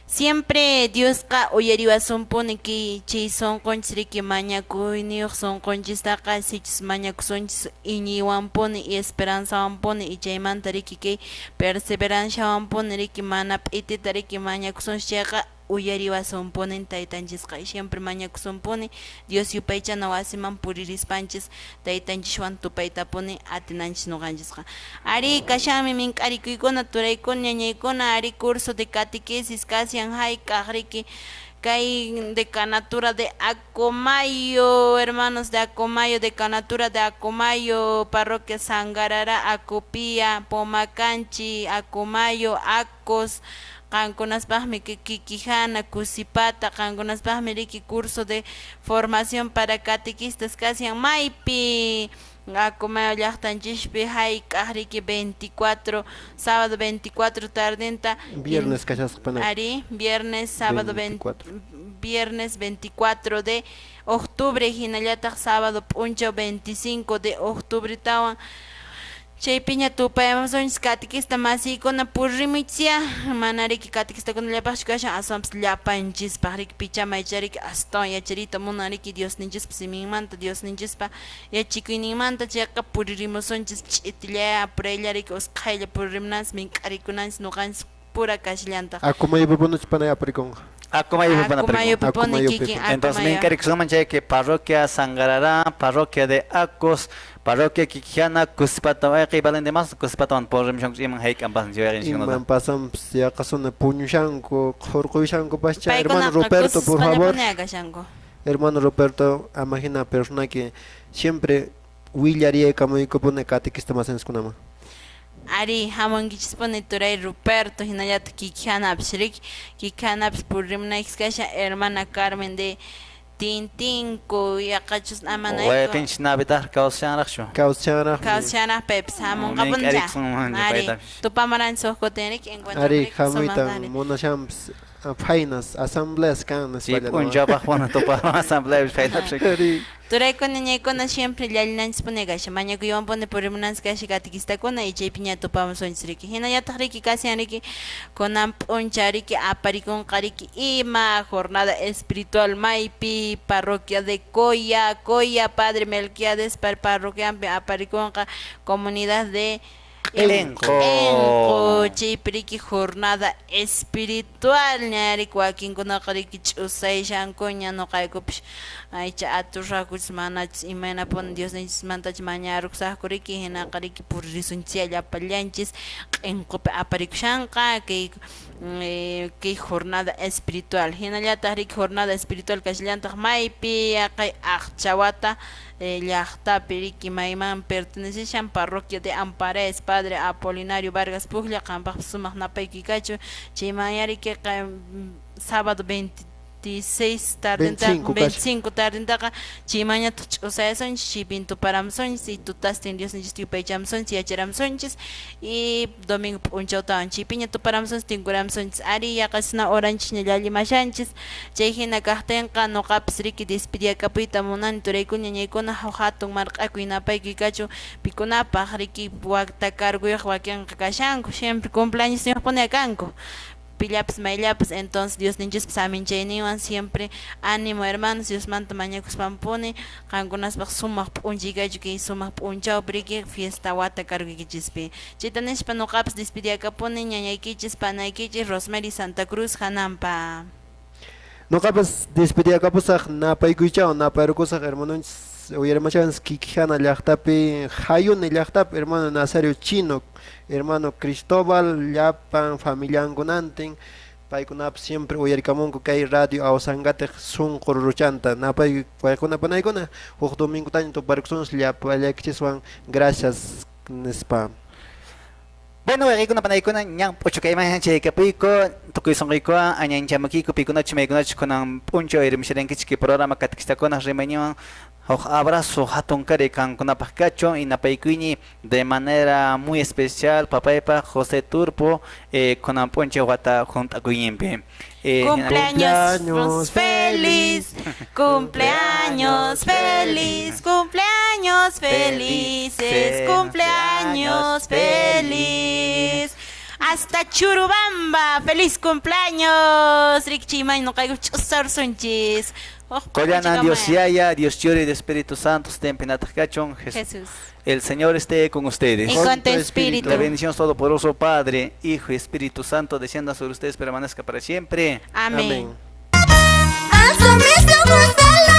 siempre Diosqa uyariwasunpuni kay chay sunqunchis riki mañakuyniyuq sunqunchistaqa sichus mañakusunchis iñiywanpuni y esperanzawanpuni y chaymanta riki kay perseveranciawanpuni riki mana p'itita riki mañakusunchis chayqa uyariwasunpunin taytanchisqa siempre mañakusunpuni Dios yupaychana wasiman puririspanchis taytanchiswan tupaytapuni atinanchis ñuqanchisqa ari kashanmi mink'arikuykuna turaykuna ñañaykuna ari curso de catequesis kashan hayk'aq riki kay decanatura de Acomayo, hermanos de Acomayo, decanatura de Acomayo, parroquia Sangarara, Acopía, Pomacanchi, Acomayo, Acos, Qankunaspaqmi Quiquijana, Cusipata, qankunaspaqmi riki curso de formación para catequistas kashan maypi Acomayo llaqtanchispi hayk'aq riki 24, sábado 24 tardenta. Viernes kashasqa pana. Ari, viernes, sábado 24. Viernes 24 de octubre, hinallataq sábado p'unchaw 25 de octubre tawan. Chaypiña tupayamasunchis catequista masiykuna purrimuchia, mana riki catequistakunallapaqchu kashan, aswanpas llapanchispaq riki pichama yachariki astawan yachariyta munan riki Diosninchispa siminmanta, Diosninchispa yachikuyninmanta, chayqa puririmusunchis ch'itillaya apuraylla riki usqhaylla puririmunanchis mink'arikunanchis nuqanchis pura kashallantaq. Acomayupipunuch panay aparikunqa. Acomayupipuni kikin. Entonces, mink'arikusunman chay que parroquia Sangarará, parroquia de Acos, parroquia Quiquijana, Cusipata, wayqi Valente mas Cusipatawan purrimushanku iman hayk'an pasan. Iman pasanpas yaqasuna puñushanku, qhurqushanku pascha. Hermano Ruperto, por favor. Hermano Ruperto, amahina persona que siempre willariaykamuykupuni catequista masinchikkunaman. Ari, hamunkichispuni turay Ruperto, hinallataq Quiquijanapish riki, Quiquijanapish purrimunaykichis kashan hermana Carmen de Tintinku, yaqachus amanayku. Wayqinchis Navidad kawsashanraqchu. Kawsashanraqmi. Kawsashanraq paypis hamunqapuncha. Ari, tupamaranchis huk kutin riki encuentro. Ari, hamuyta munashanpas phaynas asambleas kan nispa. P'unchawpaqpuni tupama asambleapi phaynapi. Ari. Turaykuna ñaykuna siempre llallinanchispuni kashan, mañakuywanpuni purimunanchis kashan catequistakuna y chaypiña tupamusunchis riki. Hinallataq riki kashan riki kunan p'uncha riki aparikunqa riki ima jornada espiritual maypi parroquia de Coya, Coya Padre Melquiades parroquianpi aparikunqa comunidad de Q'inqu, chaypi riki jornada espiritual ña riki wakinkunaqa riki ch'usayshankuña nuqaykupish aycha aturrakuchis manachis imaynapuni Diosninchismantacha mañarukusaqku riki hinaqa riki puririsunchis llapallanchis Q'inqupi aparikushanqa kay kay jornada espiritual. Hinallataq riki jornada espiritual kashallantaq maypi yaqay Aqchawata llaqtapi riki mayman perteneceshan parroquia de Ampares, Padre Apolinario Vargas Puglla, qampaqpas sumaq napaykuy kachu chayman riki sábado 26 tardentaqa 25 tardentaqa chaymanñataq ch'usayasunchis chaypin tuparamusunchis y tutastin Diosninchista yupaychamusunchis yacharamusunchis y domingo p'unchawtawan chaypiña tuparamusunchis tinkuramusunchis. Ari yaqasna horanchisña llallimashanchis chay hina kaqtinqa nuqapas riki despediakapuyta munani turaykuna ñaykuna huk hatun marq'akuy napaykuy kachu pikunapaq riki waqta carguyuq wakinqa kashanku siempre cumpleañosniyuqpuni kanku pillapas mayllapas. Entonces Diosninchispas aminchayninwan siempre ánimo hermanos, Diosmanta mañakuspampuni qankunaspaq sumaq p'unchay kachu kay sumaq p'unchawpi riki fiesta wata carguykichispi. Chayta nispa nuqapas despediakapuni ñañaykichis panaykichis Rosemary Santa Cruz hanampa. Nuqapas despediakapusaq napaykuychawan napayrukusaq hermanonchis uyarimachanchis Quiquijana llaqtapi Hayuni llaqtapi hermano Nazario Chino, hermano Cristóbal, llapan familiankunantin paykunapas siempre uyarikamunku kay radio Ausangatiq sunqu ruruchanta napay paykuna panaykuna huk domingutaña tuparikusunchis llapallaykichiswan gracias nispa. Bueno, waykuna panaykuna ñan p'uchukayman chaykapuyku tukuy sunquykuwan añanchamukiyku pikunachu maykunachu kunan p'unchaw uyarimusharankichik programa catequistakuna rimayninwan huk abrazo hatun kari kankunapaq kachun y napaykuyni de manera muy especial papaypaq José Turpo kunan p'unchaw wata hunt'akuyninpi. Cumpleaños feliz, cumpleaños feliz, cumpleaños felices, cumpleaños feliz. Hasta Churubamba, feliz cumpleaños. Rikchimay nuqayku ch'usarsunchis. Qollanan Dios Yaya, Dios Churi y Espíritu Santo, estén pinataq kachun. Jesús. El Señor esté con ustedes. Y con tu espíritu. La bendición Todopoderoso Padre, Hijo y Espíritu Santo descienda sobre ustedes, permanezca para siempre. Amén. Alzo mis ojos.